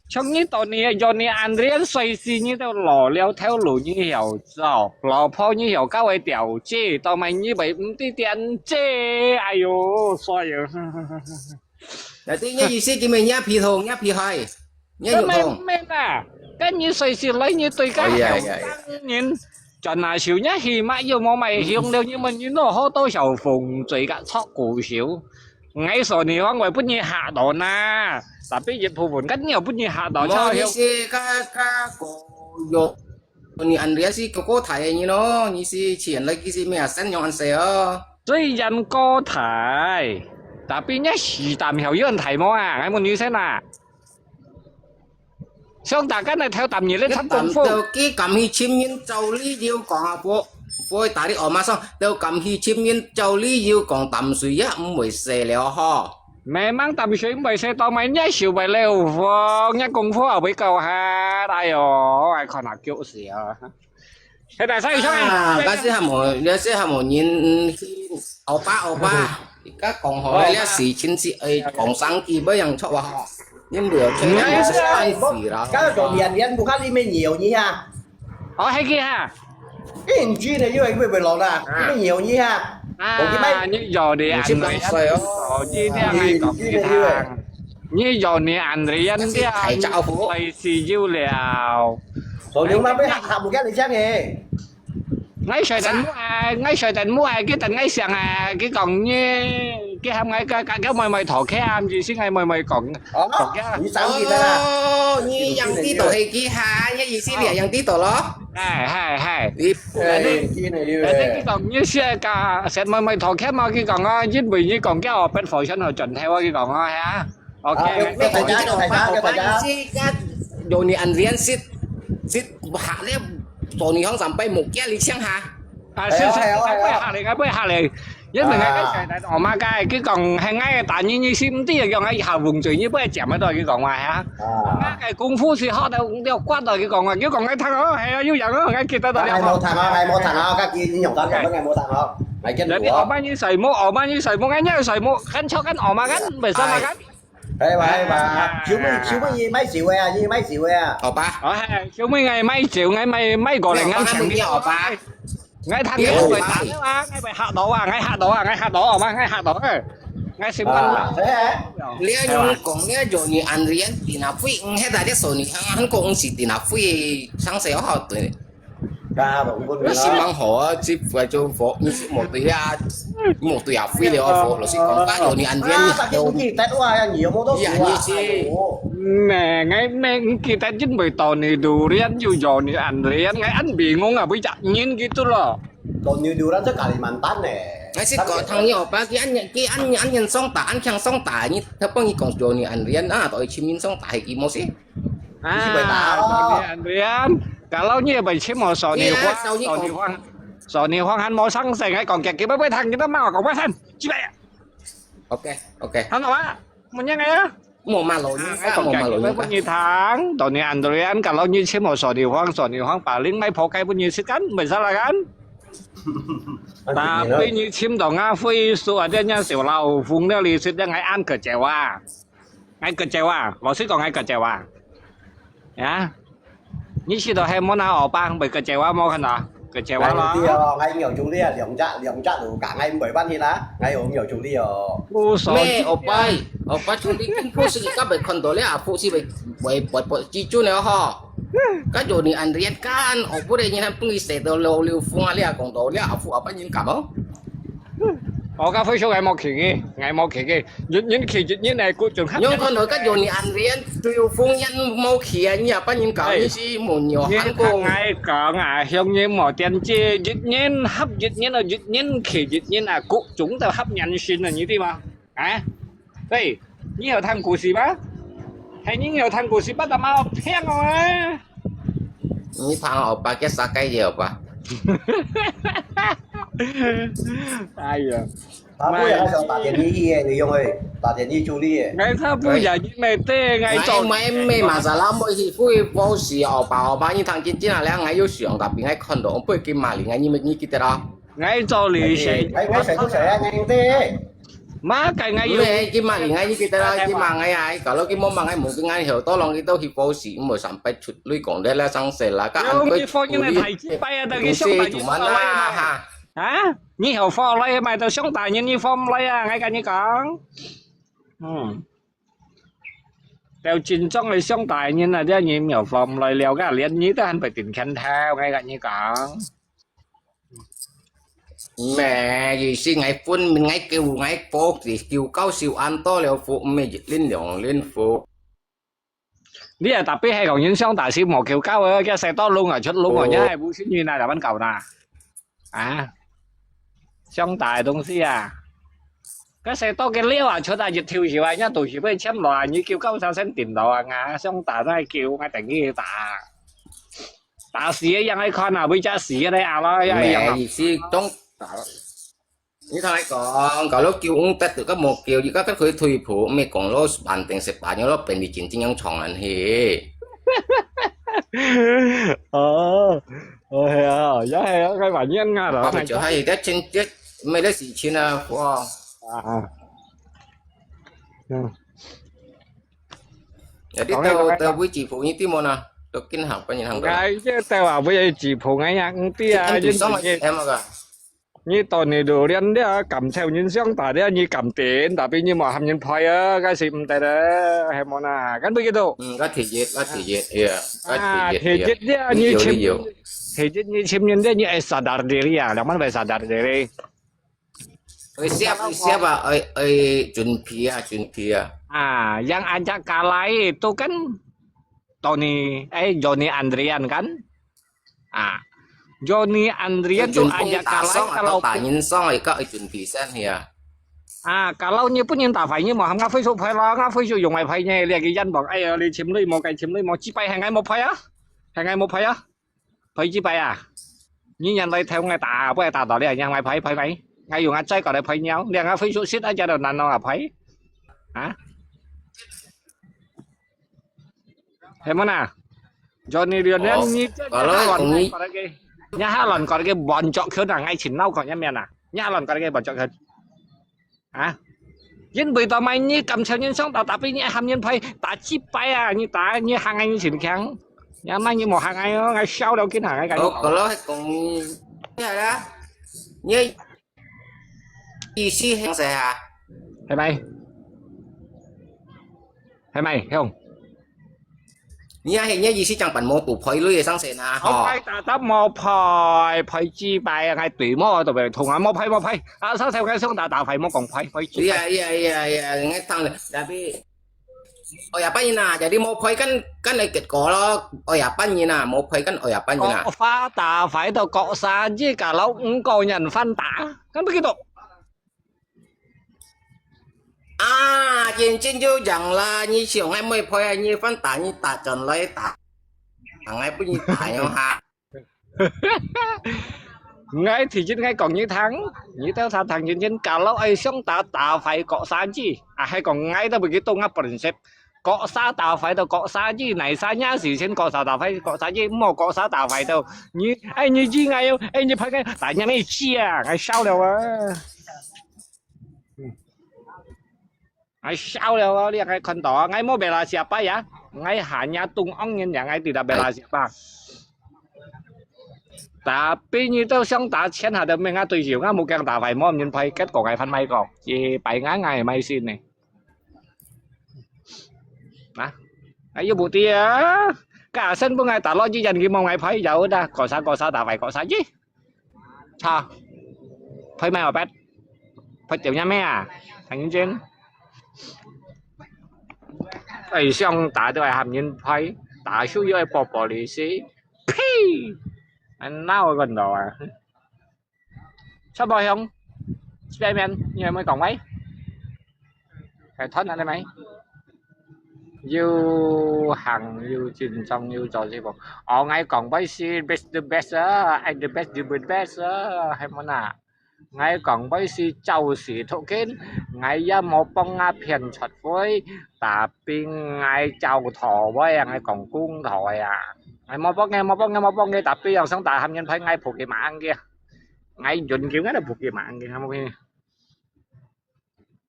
像你到你，有你恁樣衰死，你都老了頭路，你曉走，老婆你曉搞个條街，到尾你會毋知點姐，哎喲，衰喲！那對你意思，今日你皮痛，你皮害，你有痛。咩咩啦，跟你衰死來，你對个哎呀呀呀！人，轉下手，你起碼又無賣香了，你問你攞好多小鳳嘴个臭股手。 𠊎說你話會分你嚇到呐，tapi一部分kan又分你嚇到，無意思，ka ka ko yo ni Andrea si koko thai ni no, ni si chien lai ki si mea sen yong an se o. 雖然過大，tapi你係膽曉有人大無啊？𠊎問你先啊。 想大家來偷談你咧，你談功夫。到佢敢去尋人做理由講啊，會打你惡罵上，到敢去尋人做理由講淡水也毋會死了吼。Memang淡水毋會死，到尾你手會了，你功夫也會夠下，哎喲，愛看下叫死啊！ 現在上一上啊，但是還無，但是還無人，嗯，歐巴，歐巴，你家講好了，是親戚，哎，講生意，不要錯啊，吼。你不要錯，你是安慰啦。剛剛講連連不看你們牛你哈，哦，還个哈，你去呢，又會不會落啦？你們牛你哈，我去啊，賣。你有的，你去賣水哦。哦，你這樣還講一趟。 你有你恁樣，但是太早服。類似有了。所以嘛，要合合不跟你講誒。𠊎睡等母啊，𠊎睡等母啊，佢等𠊎想啊，佢講你，佢喊𠊎个个个妹妹討佢啊，毋是，係𠊎妹妹講，哦，講佢啊。你生意的啦。哦，你養地多係佢哈，你意思你養地多咯？哎，係，係。你，哎，你，你，哎，你講你係个，係妹妹討佢嘛，佢講啊，因為你講叫我變火山好轉頭啊，佢講啊，係啊。 OK，啊，OK，OK，OK，OK。意思个有你恁樣識識下咧，做你行上擺木屐你請下。啊，係，係，係，係，係，係，會下咧，會下咧。因為𠊎个細弟，我媽个，佢講，係𠊎打你，你識毋知，用𠊎下紅嘴，你不會講得到，佢講話哈。啊。𠊎个功夫係好到，要刮到，佢講話，佢講𠊎聽哦，係啊，有樣哦，𠊎記得到了。𠊎無聽啊，𠊎無聽啊，該佢用講講，𠊎無聽啊，𠊎見到。Jadi，哦。我媽你睡目，我媽你睡目，𠊎你睡目，看錯看我媽看，為什麼看？ 係嘛，係嘛，小妹，小妹，你賣酒个啊，你賣酒个啊。好吧。哦，係，小妹，𠊎賣酒，𠊎賣，賣過來，𠊎請你。好吧。𠊎聽你會打了啊，𠊎會嚇到啊，𠊎嚇到啊，𠊎嚇到，好嗎？𠊎嚇到，哎。𠊎先問啊，你用講，你用你安人，你那會，嗯，係大家說你，嗯，講是你那會，上世好對。 你係蠻好啊，這副就服，你係無對啊，無對啊，廢了服，老實講，該有你安全，你都，你啊，你係，咩，𠊎咩，毋記得，因為到你榴槤就有你安全，𠊎安慰我啊，會責任佢都咯。到你榴槤在Kalimantan呢。𠊎係講，聽你學吧，佢安，佢安，安全上打，安全上打，你，佢幫你講有你安全啊，到佢全面上打，係佢無事。 啊，Andrian，kalau你會尋我Sony Huang，Sony Huang，Sony Huang還無上身，還講佢，佢會聽，佢都罵我講話聲，雞巴。OK，OK。聽到嗎？Monyang啊？莫罵老人家，莫罵老人家。你聽，到你Andrian，kalau你尋我Sony Huang，Sony Huang paling mai pokai pun你sit kan，ไม่salah kan？Tapi你尋到我Facebook ada yang小老虎那裡sit yang ai ăn kecewa。 𠊎kecewa，老實講，𠊎kecewa。呀，你試到係無那惡霸，會kecewa無看到？kecewa咯。哎，對哦，𠊎有兄弟啊，兩隻，兩隻都講，𠊎毋會辦法啦，𠊎有兄弟哦。無所謂。咩，惡霸，惡霸兄弟，不是你今日看到了，阿福是會，會，會，會記住了吼。該有你Andrian kan，我不然你還不會寫到流流風啊，你也講到了，阿福阿爸人敢哦？我个Facebook𠊎無去个，𠊎無去个，一人去一人个，各種客。你看到个有你安人，對有風人無去啊，你也不能搞，哎，你是無有你看過。𠊎講啊，向你無點知，一人合一人啊，一人去一人啊，各種都合人心啊，你知嗎？啊？對，你有聽故事嗎？係你有聽故事，不得嘛聽我啊！你聽我把个啥个了吧？哎呀，他不也还想打点你耶，你用诶，打点你助力耶。哎，他不也因为对，哎，做，买买马莎拉，买去会包死哦，把我把你当今天啊，两个又想，tapi ngai看到，我不会给马里，ngai你们你记得啦。哎，做你谁？哎，我谁不谁啊？你对。Makanya ngai又，你给马里，ngai你记得啦，给马哎呀，搞了给莫马哎，mungkin ngai heo，tolong kita去包死，莫sampai出来讲的啦，上谁啦，个安排。你放进来太几百啊，等于上百，你放来哈。 啊？你好follow来买到上大人，你follow來啊！𠊎跟你講，嗯，到真正个上大人啊，這人有follow來了个，連你都還被頂天頭，𠊎跟你講。咩意思？𠊎分明，𠊎叫，𠊎報，叫高燒安多了福，毋係一輪兩輪福。 你啊，tapi係講人上大事無求交啊，佢細多窿啊，出窿啊，哦，你係無信任啊，兩萬九呐。啊，上大个東西啊，佢細多个料啊，出啊，一條條啊，人家到時會簽落啊，你叫交上先定落啊，啊，上大都係叫，啊，等佢打。打死个樣愛看啊，會隻死个咧啊咯，一樣啊。咩意思？當打 你同佢講，kalau叫ung得到个無叫，而家佢可以退步，毋係講咯，banding sebanyak咯，變你真正樣創人去。哦，哦，係啊，也係啊，該還冤啊，咯。啊，就係，這真，這，咩，這事情啊，哇。啊，啊。嗯。有啲到，講啊，講啊。到位置步呢啲冇呢，到今行，不然行到。哎，這到啊，位置步，哎呀，唔知啊，跟住上來，因為，哎，麼个？ 你到你榴槤了，感受人上大了，你感電，tapi你無喊人陪啊，該係毋得啊，係無呐？Kan begitu？嗯，該第一，該第一，呀，該第一，啊，第一了，你尋，有，有。第一你尋人了，你愛sadar diri啊，兩萬愛sadar diri。愛siap，愛siap啊，愛，愛準備啊，準備啊。啊，yang ajak kalai itu kan Tony，哎，Johnny Andrean kan？ 啊，Johnny Andrean tu ajak kalai，kalau打人傷，打人傷，而家愛準備先去啊。啊，kalau你分人打壞，你莫喊𠊎Facebook陪咯，𠊎Facebook用來陪你，你个冤枉，哎呀，你尋女無，該尋女無，這擺係𠊎無陪啊，係𠊎無陪啊，陪這擺啊，你人來偷𠊎打，不係打到你，讓𠊎陪，陪陪，𠊎用𠊎嘴過來陪你，你𠊎Facebook識啊，就難咯啊陪，啊？ 係無呐？Johnny Leon，哦，你這下亂過來个，你下亂過來个bonjok佢啊，𠊎尋老講一面啊，你下亂過來个bonjok佢。啊？因為到買你感情人上到，tapi你喊人陪，打幾擺啊，你打你行啊，你尋強，你買你無行啊，𠊎笑了，緊行啊，哦，kalau係講，係啦，你 意思係生死啊？係咪？係咪，兄？你啊，你意思講本無肚陪女个生死啊？吼。𠊎打打無陪，陪幾擺啊，𠊎對無都被痛啊，無陪無陪，啊，上次𠊎想打打牌無講陪，陪幾擺。Iya, iya, iya, iya，𠊎聽了，tapi哦呀，半夜啊，jadi無陪kan，kan來結果咯。哦呀，半夜啊，無陪kan，哦呀，半夜啊。各花打牌到各生日，kalau五個人番打，kan begitu。啊，認真就贏啦！你想愛妹配啊？你番打，你打轉來打，打來分你打樣哈。𠊎第一𠊎講你聽，你兜聽聽認真，kalau愛想打打牌各生日，啊，係講𠊎都會去東亞本色。 各儕打牌都各儕知，哪儕也是先各儕打牌各儕知，莫各儕打牌都，你，哎，你知𠊎喲，哎，你牌个，大家你知啊，𠊎笑了啊。嗯。𠊎笑了啊，你𠊎看到啊，𠊎莫bela siapa啊，𠊎hanya東安人呀，𠊎tidak bela siapa。Tapi你都想打錢下都咩？𠊎對手，𠊎無驚打牌，無人牌，結果𠊎番買過，一百萬𠊎買先呢。 啊，哎，又不對啊！假設本來打落去，人佢望𠊎牌，有的，各儕各儕打牌，各儕去。哈，牌買我bet。拍掉人咩啊？很認真。哎，想打都係喊人拍，打輸又係薄薄利是，呸！哎，哪有咁多啊？ 出包香，出包面，你有冇講喂？係吞下你咪？又行又緊張又做事務。哦，𠊎講喂係 best the best啊，I the best you the best啊，係無啊？𠊎講喂係做事頭緊，𠊎也無幫啊騙出會，tapi𠊎做頭位啊，𠊎講公道啊。 哎，無幫个，無幫个，無幫个，tapi yang想打喊人拍，𠊎仆佢猛个，𠊎忍久，𠊎都仆佢猛个，係無？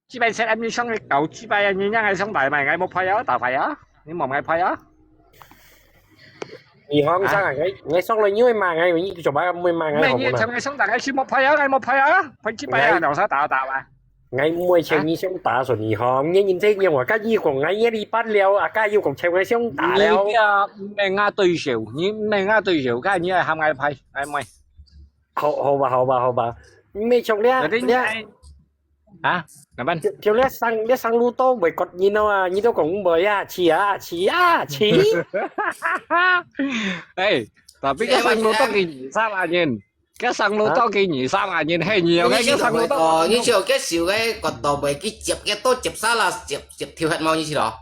這擺七M你想个搞這擺啊，你讓𠊎想打咪，𠊎無拍啊，打牌啊，你無𠊎拍啊？你好，啊？你上來，𠊎，𠊎上來，你會罵𠊎，你做麼个會罵𠊎，好無啦？你想𠊎想打，𠊎係無拍啊，𠊎無拍啊，拍這擺啊，𠊎，兩儕打打啊。 𠊎毋會請你想打算你吼，你認真用啊，該你講𠊎一禮拜了，啊，該又講請𠊎想打了。你啊，毋係𠊎對手，你毋係𠊎對手，該你愛喊𠊎拍，𠊎毋會。好，好吧，好吧，好吧，毋係像這，這，啊，哪辦？像這生，這生路都袂割人哦啊，你都講毋會啊，去啊，去啊，去。哎，tapi該生路都幾二三萬人。 該生路到幾二三萬人，嘿，你有該生路到，你就該手个角度袂去接，該都接煞啦，接，接跳忒毛意思咯。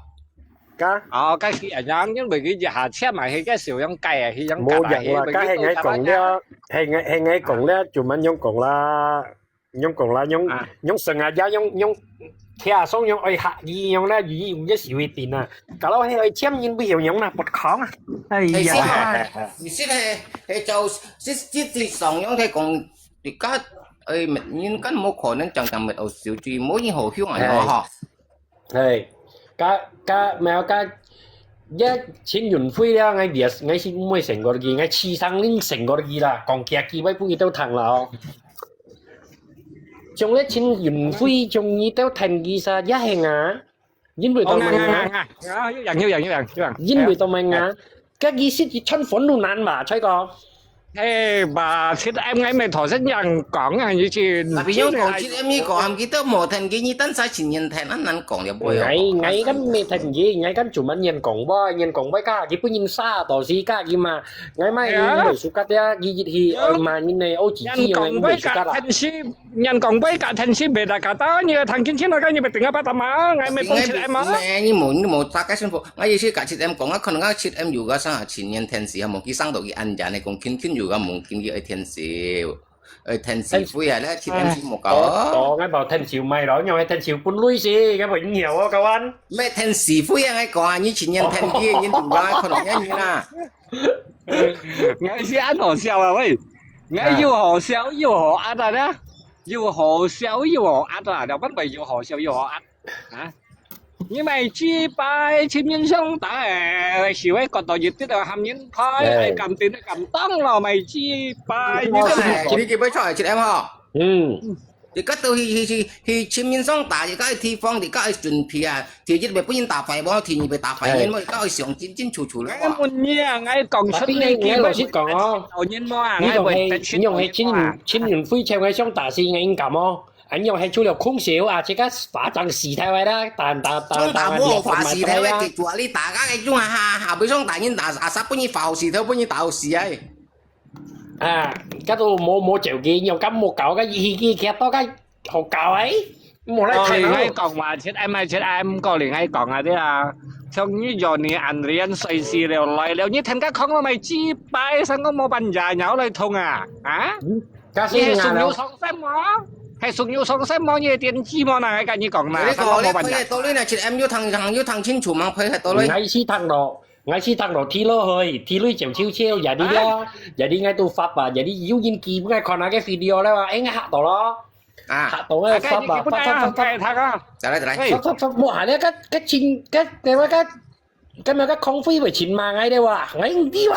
該？哦，該佢恁樣，因為佢一下切埋去，該手樣改啊，佢樣改啊，無用啦，該係𠊎講了，係𠊎，係𠊎講了，就慢樣講啦，樣講啦，樣，啊。樣生啊，也樣，樣，聽上樣愛客語樣啦，語言有个時會定啊，kalau係愛簽人會曉樣啦，不可啊。哎呀。係，係，係，係，係。你識係，係就 實，實際上樣來講，而家，哎，人根無可能常常滅惡小豬，無任何向啊，係。吼。係，該，該，無，該，一千元飛了，𠊎也，𠊎係毋會勝過佢，𠊎七三零勝過佢啦，講幾下機會分佢兜聽啦哦。像這千元飛，像你兜聽佢啥，也行啊。 因為到尾啊，啊，又贏，又贏，又贏，又贏。因為到尾啊，該意思係穿粉路難嘛，吹哥。哎，吧，七M𠊎乜頭先樣講啊，以前。Tapi樣講，七M你講，佢都無聽，佢你等下前面聽，恁難講了，不會哦。𠊎，𠊎kan無聽佢，𠊎kan cuma人講話，人講話，佢本人沙，到時佢嘛，𠊎買，哎呀。佢suka dia，佢一去，哎，嘛，你呢，哦，幾幾，人講話，𠊎suka啦。Kan si 人講話甲天時袂大家打，你个聽清楚啊，你袂定啊，巴達嘛，𠊎乜放出來嘛。你無，你無大家幸福。我意思甲七M講啊，可能啊七M有个啥，前年天時啊，無去上到去安家呢，講輕輕有个，無緊去愛天時，愛天時灰啊，咧七M是無搞。哦，哦，𠊎無天時買咯，因為天時本來是，該無影響哦，kawan。咩天時灰啊，𠊎講啊，你前年天時，你有个可能啊，你啦。𠊎是恁好笑啊，喂。 𠊎又好笑又好壓啊啦，又好笑又好壓啊，了，本來又好笑又好壓啊。你買幾擺清明上台，係會覺得一啲都喊人派，哎。愛感動都感動咯，買幾擺，你都係。你幾擺出來七M吼？嗯。你个都去，去，去，去清明上台，你个地方，你个準備啊， 第一，袂分人打壞無，第二，袂打壞人無，哎。你愛想清清楚楚了哇。𠊎問你啊，𠊎講出來，tapi𠊎，𠊎老實講哦，有人無啊，你用係，𠊎會，你用係清明，清明飛槍个上打死𠊎應該無？啊，你用係除了空手啊，這個巴掌死掉个啦，打，打，打，打，打無法死掉个，打，打，打，打，結果你打个，用下，下，下，袂上打人打，啊，啥分你發好死，頭分你打好死啊！啊，該都無，無照佢，用咁無搞个，一，一，一，一，到个 好搞欸，無來看啊。過年𠊎講話，七M，七M，過年𠊎講啊，對啊。像你Johnny Andrian隨時了來了，你聽佢講到買幾擺，成個無半隻鳥來通啊？啊？嗯，假使你係屬牛上身無？係屬牛上身無？你係電子無？哪，𠊎跟你講啦，你講，成個無半隻。你講，你配合到你呢，七M有聽，有聽清楚嗎？配合到你。𠊎是聽到，𠊎是聽到，踢落去，踢落就笑笑，也你了，也你𠊎都發吧，也你有人寄分𠊎看那個video了啊，哎，𠊎嚇到咯。 啊，嚇到个，啊，該你發吧，發，發，發，發。該你去問啊，該佢讀啊。再來，再來。喂。發，發，發，無閒咧，該，該清，該，該麼个康輝會清罵𠊎咧哇，𠊎毋知哇。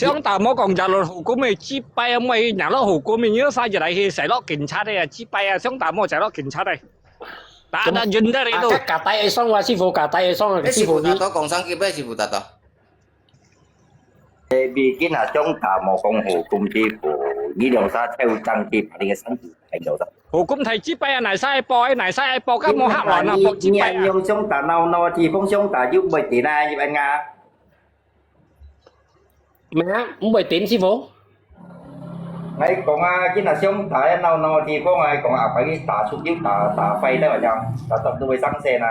像大毛講，jalan hukum eh，雞掰啊，妹，拿到hukum eh，你又啥一來去，使落警察的啊，雞掰啊，像大毛使落警察的，打打人的你都。啊，該該帶會爽啊，師傅，該帶會爽啊，哎，師傅，師傅，你。大刀講上去，不要師傅大刀。 Bikin啊，像大毛講hukum，師傅，你兩儕抽上去，把你个身體抬走的。Hukum太雞掰啊，哪使愛報，哪使愛報，該無客玩啊，報雞掰啊。你，你用像大鬧鬧的地方，像大又袂停啊，一般啊。咩啊？毋會停，師傅？𠊎講啊，今日像大鬧鬧的地方啊，講啊，把你打出去，打，打壞了，這樣，打，打都會上身啊。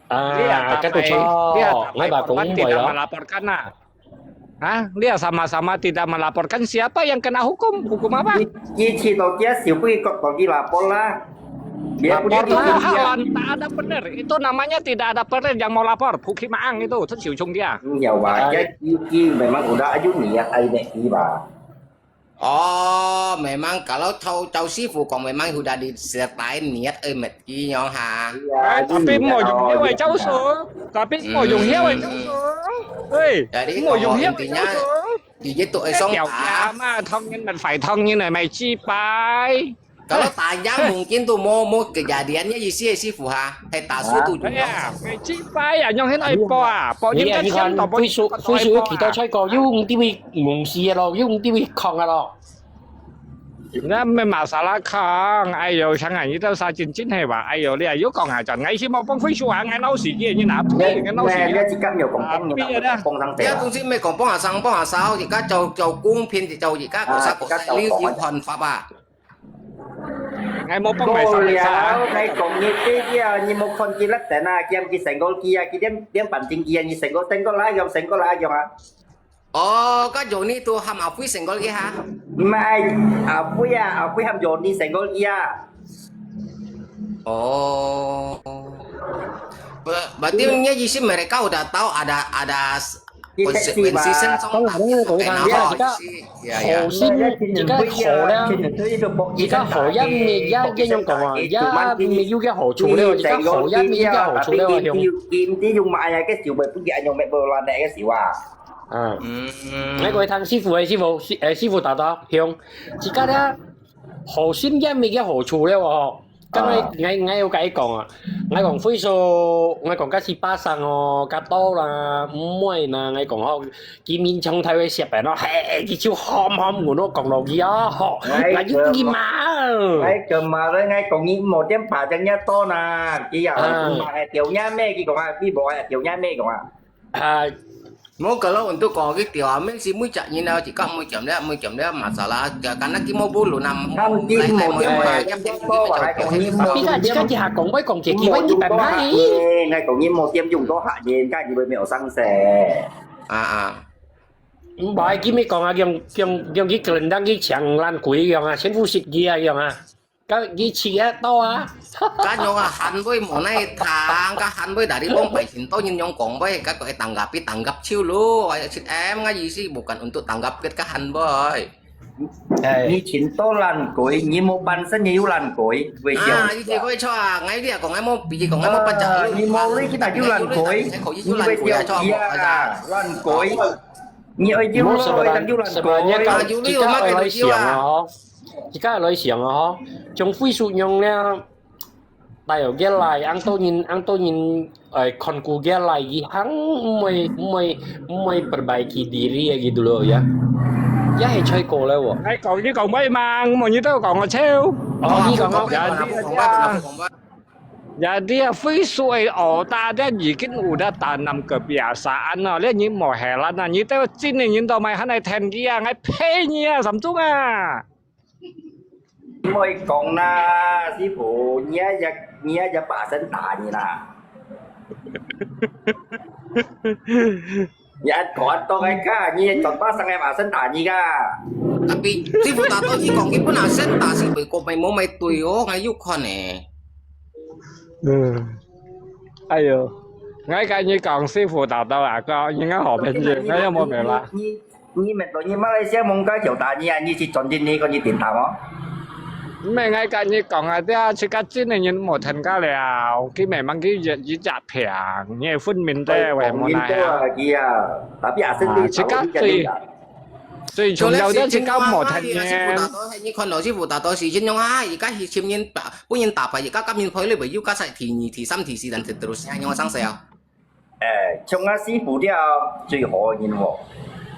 啊，該都錯，𠊎爸講毋會咯。Laporkan tidak melaporkan lah. Hah? Dia sama-sama tidak melaporkan, siapa yang kena hukum? Hukum apa? 佢，佢去到佢小鬼角到佢lapor啦。Dia lapor punya lah, dia. Halan, tak ada benar. Itu namanya tidak ada benar yang mau lapor. Bukit Maang itu, 陳小聰 dia. Ya, wajar. Dia, dia memang udah ada niat ai nek ki ba. Oh, memang kalau tahu, tahu 師傅講 memang udah disertain niat ai mek ki nyong ha. Iya, tapi mau yung dia wai jauh so. Tapi mau yung dia wai jauh so. Hei, jadi mau yung dia wai jauh so. Di itu eh song ah. Mà thông nhân mà phải thông nhân này mày chi pai. Kalau tayang mungkin tu mau, mau kejadiannya isi eh 師傅 ha. Hai tasu tu juga. Mày chi pai à, nhong hen ai po à. Po nhân kan siam to po. Phui su, phui su kita choi ko, yung ti wi mung si lo, yung ti wi kong lo. Nè mày masalah kong, ai yo, sang ai ni tao sa chin chin hai ba, ai yo, lia yo kong ah, chan ngai si mau pong phui su ah, ngai nau si ye, ni na phui, ngai nau si ye. Nè, nè, chỉ cắm nhiều cổng pong, nhiều cổng pong sang. Lia tung si mày kong pong ah sang, pong ah sao, chỉ cắm châu, châu cung phiên, chỉ châu chỉ cắm, có sao, có sao, liu, liu hòn pháp à. Ngai mau pong mày sao, ngai kong ni ti dia, ni mau kon ki lak tena, kiam ki senggol kia, ki diam, diam pan ting kia, ni senggol, senggol lah, yong senggol lah, yong ah. Oh, ka Johnny tu ham Apui senggol ki ha? Mai, Apui ah, Apui ham Johnny senggol ki ah. Oh. Ber-, berarti 你意思 mereka udah tahu ada, ada s-, consequences 上 ada, ada, ada, ada. Ya, ya. 好心，而家好啦，而家好人咩，也，也用講啊，也沒有个好處了，而家好人咩，也好處了，兄。 啊。嗯。𠊎過聽師傅个，師傅，師，誒，師傅大大，兄，自家咧，好心也沒个好處了哦。剛才𠊎，𠊎，𠊎有甲伊講啊，𠊎講會所，𠊎講該係巴生哦，較多啦，毋會啦，𠊎講吼，佢面衝頭个時候咯，嘿，佢就喊喊我咯，講落去啊，吼，𠊎就毋去罵。𠊎講罵咧，𠊎講你莫點怕，正也多啦，佢啊，罵个掉也咩，佢講啊，你無个掉也咩講啊。 啊，無，kalau untuk講佢條啊，毋係每隻人啊，自家每點了，每點了，masalah，就敢若佢無無論啊，佢無來來無來，佢講你無，佢講你無，佢講你無，佢講你無點用到客人，該佢會沒有上色。啊啊。毋係，佢咪講啊，用，用，用佢可能當佢搶爛鬼樣啊，全部食佢啊樣啊。 該佢試得到啊。該樣啊，喊會無奈聽，該喊會dari pong百姓多人樣講會，該個會tanggapi，tanggap手咯，哎，七M，該意思bukan untuk tanggap，該喊會。哎。你尋到爛鬼，你無本身也有爛鬼，會笑。啊，你這個錯啊，𠊎這講，𠊎無比，講，𠊎無辦法。啊，你無你去哪有爛鬼？你會笑佢啊，爛鬼。你愛有咯，哪有爛鬼？啊，有你有嘛，佢就有啊。 自家來想啊吼，從會所樣咧，大有个來，恁多人，恁多人，誒，看顧个來，佢還毋會，毋會，毋會perbaiki diri gitu loh ya。也係衰過了哦。哎，講你講咩嘛，我問你都講我笑。哦，你講我。Ya, dia, ya, dia, ya, dia, 會所个哦，大家已經有得tanam kebiasaan咯，你，你無係啦，那你都真个人都買，還來聽佢啊，𠊎呸你啊，三中啊！ 你莫講啦，師傅，你也，你也，也把阿生打你啦。你還講到該个，你轉把生个阿生打你个。Tapi師傅打到你講，佢本來先打是美國美無美對哦，還有看呢。嗯，哎喲，𠊎跟你講，師傅打到啊，講應該好朋友，你，你，那又沒有啦。你，你 你們都，你馬來西亞蒙个有打你啊，你去轉進你个你點打哦。毋係，𠊎跟你講啊，這自家真个人無聽過了，佢明明佢一，一隻病，你會昏迷个，會無奈啊。啊，自家最，最重要个係搞無聽見。師傅打到，你看到師傅打到係應用啊，而家係尋人打，分人打敗，而家今年派你會又加晒第二、第三、第四，但係都係應用生死啊。誒，像阿師傅了最好个人喎，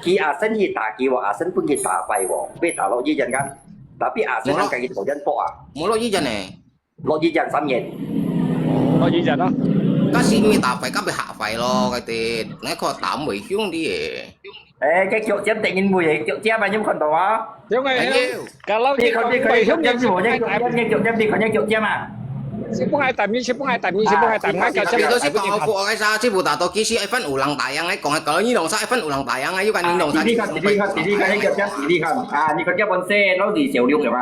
佢阿生去打佢喎，阿生分佢打敗喎，被打落醫院間，tapi阿生還家己討人搏啊。無落醫院呢？ 落一日三日。落一日咯。該時毋係打壞，該被嚇壞咯，該啲，𠊎看打毋會響啲誒。誒，該腳尖突然會，腳尖啊，你有看到啊？有誒，哎喲，kalau你看，你看，你腳尖，你看，你腳尖，你看，你腳尖啊！是不愛打你，是不愛打你，是不愛打你，該腳尖。你都係講好過个啥，全部打到幾時，一分有人打贏，你講个，kalau你弄啥，一分有人打贏啊，有個你弄啥，你看，你看，你看，你腳尖，你看啊，你看這本書，老弟小六个嘛，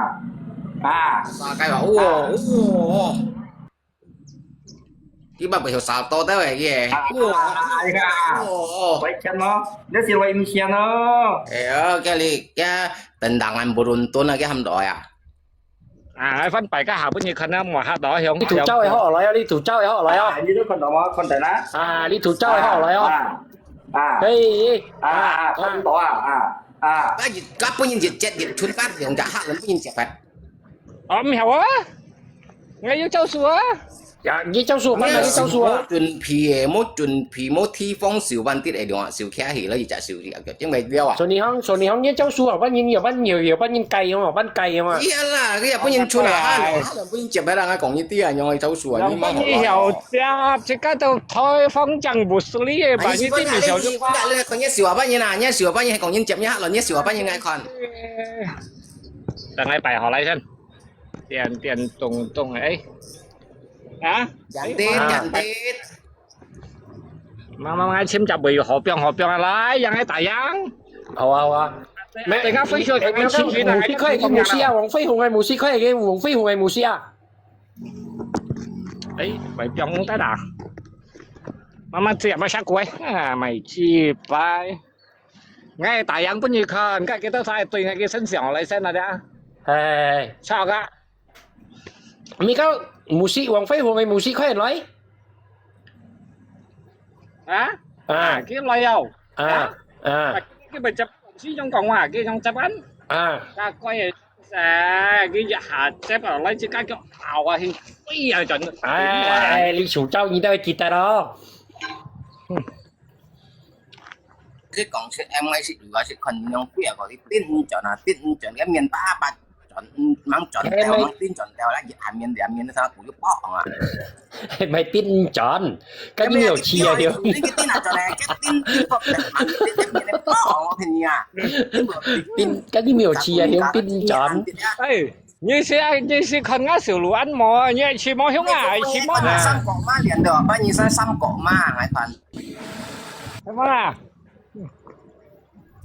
啊。 大概吧，哇，哇，佢把背後殺到到誒，佢誒，哇，啊，你看啊，哇，我以前咯，那時我以前咯。哎呀，該你，該等等俺不倫敦啊，該喊到呀。啊，來翻擺個下本你看啊，莫嚇到，兄弟。你肚照會好來啊，你肚照會好來啊。啊，你都看到嗎？看到啦。啊，你肚照會好來啊。啊，啊，嘿，啊，啊，啊，看到啊，啊，啊。該日，該本人日節日春發，用隻客人本人接啊。 哦，毋曉啊，𠊎有招數啊。呀，你招數，慢慢你招數啊。無準備誒，無準備，無提防，手板跌誒，兩手擎起來，一隻手去，因為了啊。所以你講，所以你講，你招數啊，萬一有，萬一有，有萬一改嘛，萬改嘛。係啦，佢也不能出來，哎。他也不能接來，人家講一啲啊，用來招數啊，你莫好啦。曉得，這個都台風正不是你的吧？哎，你對面小就你看，你看，你手啊，半夜啊，你手啊，半夜還講人接，你下來，你手啊，半夜愛看。 等下擺好來先，點點動動，哎，啊，兩滴，哎，兩滴。慢慢來，請隻位好放好放啊，來，讓佢打贏。好啊，好啊。等下分手，等下分手，五十塊个模式啊，黃飛鴻个模式，快點，黃飛鴻个模式啊。哎，賣放得啦。慢慢接，慢下過，啊，賣幾擺。 𠊎打贏分你看，該幾多才對𠊎个身上來先啊，這。哎，操个！你講模式，黃飛鴻个模式，快點來！啊？啊，啊，佢來哦。啊，啊。啊，佢咪接，佢用講話，佢用接緊。啊。該乖个，誒，佢一下接落來，自家腳拗啊，興飛啊，轉。哎，你手招你都會記得哦。嗯。 你講出M I識，如果識看樣飛啊，講你頂轉啊，頂轉，你面巴巴轉，嗯，吂轉掉，吂頂轉掉啦，一下面兩面都上古就爆紅啊。還頂轉，跟你有氣啊，對。你个頂啊轉來，這頂頂爆，吂頂頂面爆紅，我騙你啊！頂，跟你沒有氣啊，用頂轉。哎，你是，你是看𠊎小路安無？你愛去無香啊？愛去無啊？三角嘛，連到，把你三三角嘛，來看。 係無啦？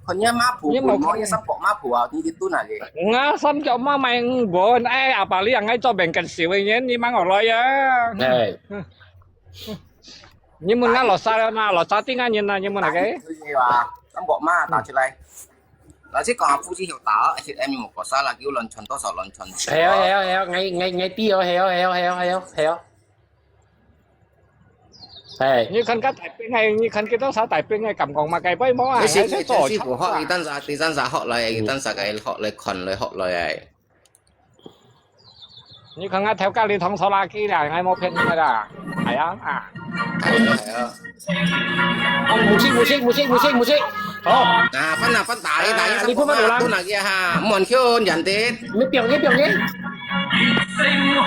看你媽婆，你無看，你三角媽婆啊，你去蹲啊个。𠊎三角媽賣五本，哎，阿爸你，𠊎做兵更少个人，你吂學來啊？哎。你問𠊎落沙了嘛？落沙頂个人啊，你問哪个？對啊，三角媽打出來。老實講啊，夫妻有打，而且M無國沙啦，有亂傳多少亂傳。係啊，係啊，係啊，𠊎，𠊎，𠊎知哦，係哦，係哦，係哦，係哦。 哎。你看該大兵个，你看幾多儕大兵个，敢講嘛？該背無啊？你識，你識師傅學，一單儕，一單儕學來，一單儕个學來，看來學來哎。你看𠊎頭家你通錯垃圾啦，𠊎無騙你个啦。哎呀，啊。哎呀，哎呀。哦，無事，無事，無事，無事，無事。好。啊，分啦，分打你，打你，啊，你分分我啦。分哪个哈？莫去人哋。你表演，表演。 你，你好。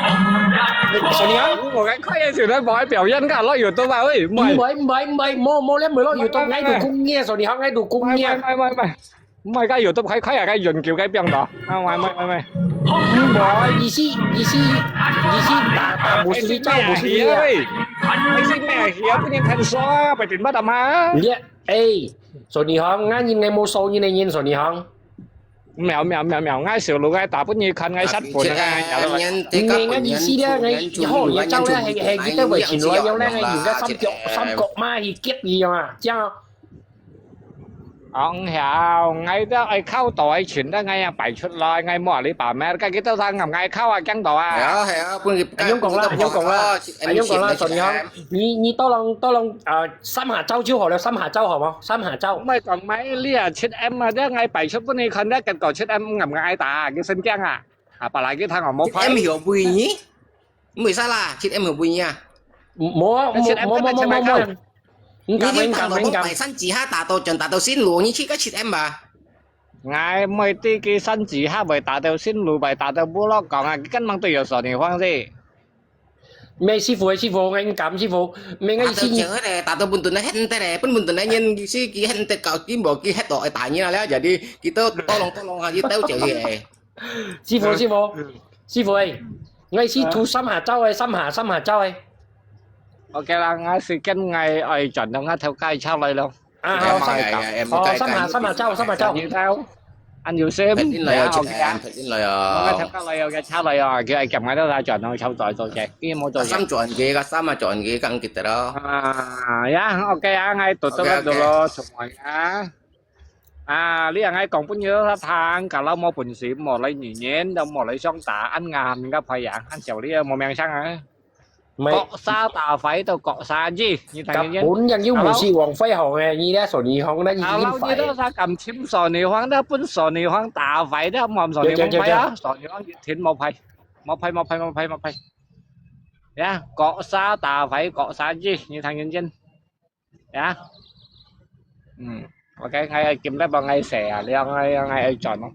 我个看个時候無愛表演个，落有到吧？喂，毋係。毋係，毋係，毋係，無，無，你毋係落有到，𠊎讀工業，所以你好，𠊎讀工業。毋係，毋係，毋係，毋係。毋係，該有到開，開啊，該永久該變到。啊，毋係，毋係，毋係。毋係，意思，意思，意思打，打，毋係你招，毋係你啊。喂，你係咩啊？不能看說啊，不能打嘛。你，哎，所以你好，𠊎人，𠊎無所以你人，所以你好。 毋係，毋係，毋係，毋係，𠊎小路𠊎打分你看，𠊎殺分啊，𠊎。你个意思咧，𠊎以後也招咧，係，係，佢兜會前來，有咧，有个三角，三角嘛，去夾佢樣啊，這樣哦。哦，毋曉，𠊎都愛靠到愛錢，但𠊎也擺出來，𠊎無你把咩，該佢都通𠊎靠啊，驚到啊。係啊，係啊，分佢，恁樣講啦，恁樣講啦，恁樣講啦，所以哈，你，你tolong，tolong，呃，三下招就好了，三下招好無？三下招。毋係講買你啊，七M啊，這𠊎擺出分你看，這結果七M𠊎愛打，佢神經啊！啊，本來佢聽我無牌。七M有位呢？毋會使啦，七M有位啊？無啊，無，無，無，無，無，無。你敢，你敢，你敢。擺三幾下打到轉，打到新路，你去个七M吧？ 𠊎毋會知佢三幾下會打到新路，會打到部落講啊，佢根本都有所地方啫。咩師傅，師傅，𠊎敢，師傅，咩，𠊎意思。打到正个咧，打到本頓个現得咧，本本頓个人意思佢現得搞，佢無佢歇到會打你啦，jadi佢都tolong tolong下，佢兜就去誒。師傅，師傅，師傅誒，𠊎意思圖三下招誒，三下，三下招誒。OK啦，𠊎時間𠊎愛轉到𠊎頭家車來咯。 啊，好，三，好，三下，三下招，三下招。你兜，恁有心，拍進來哦，OK啊。七M，拍進來哦。我頭家來哦，佢車來哦，佢係夾埋到大轉哦，抽在做嘅，佢冇做嘅。三轉嘅，个三啊轉嘅，咁記得咯。啊，呀，OK啊，𠊎讀到該度咯，重來啊。啊，你啊，𠊎講分你聽，kalau無本事，莫來語言，都莫來想打，恁硬，人家排贏，恁少你啊，無名聲啊。 各沙打牌都各沙子，你睇見？根本人又毋係王輝宏誒，你這所以講，那已經壞。你都啥敢尋所以講，那本所以講打牌的，莫所以講牌啊，所以講一天莫牌，莫牌，莫牌，莫牌，莫牌。呀，各沙打牌各沙子，你睇見見？呀，嗯，OK，𠊎今日幫𠊎寫啊，你愛愛愛轉咯。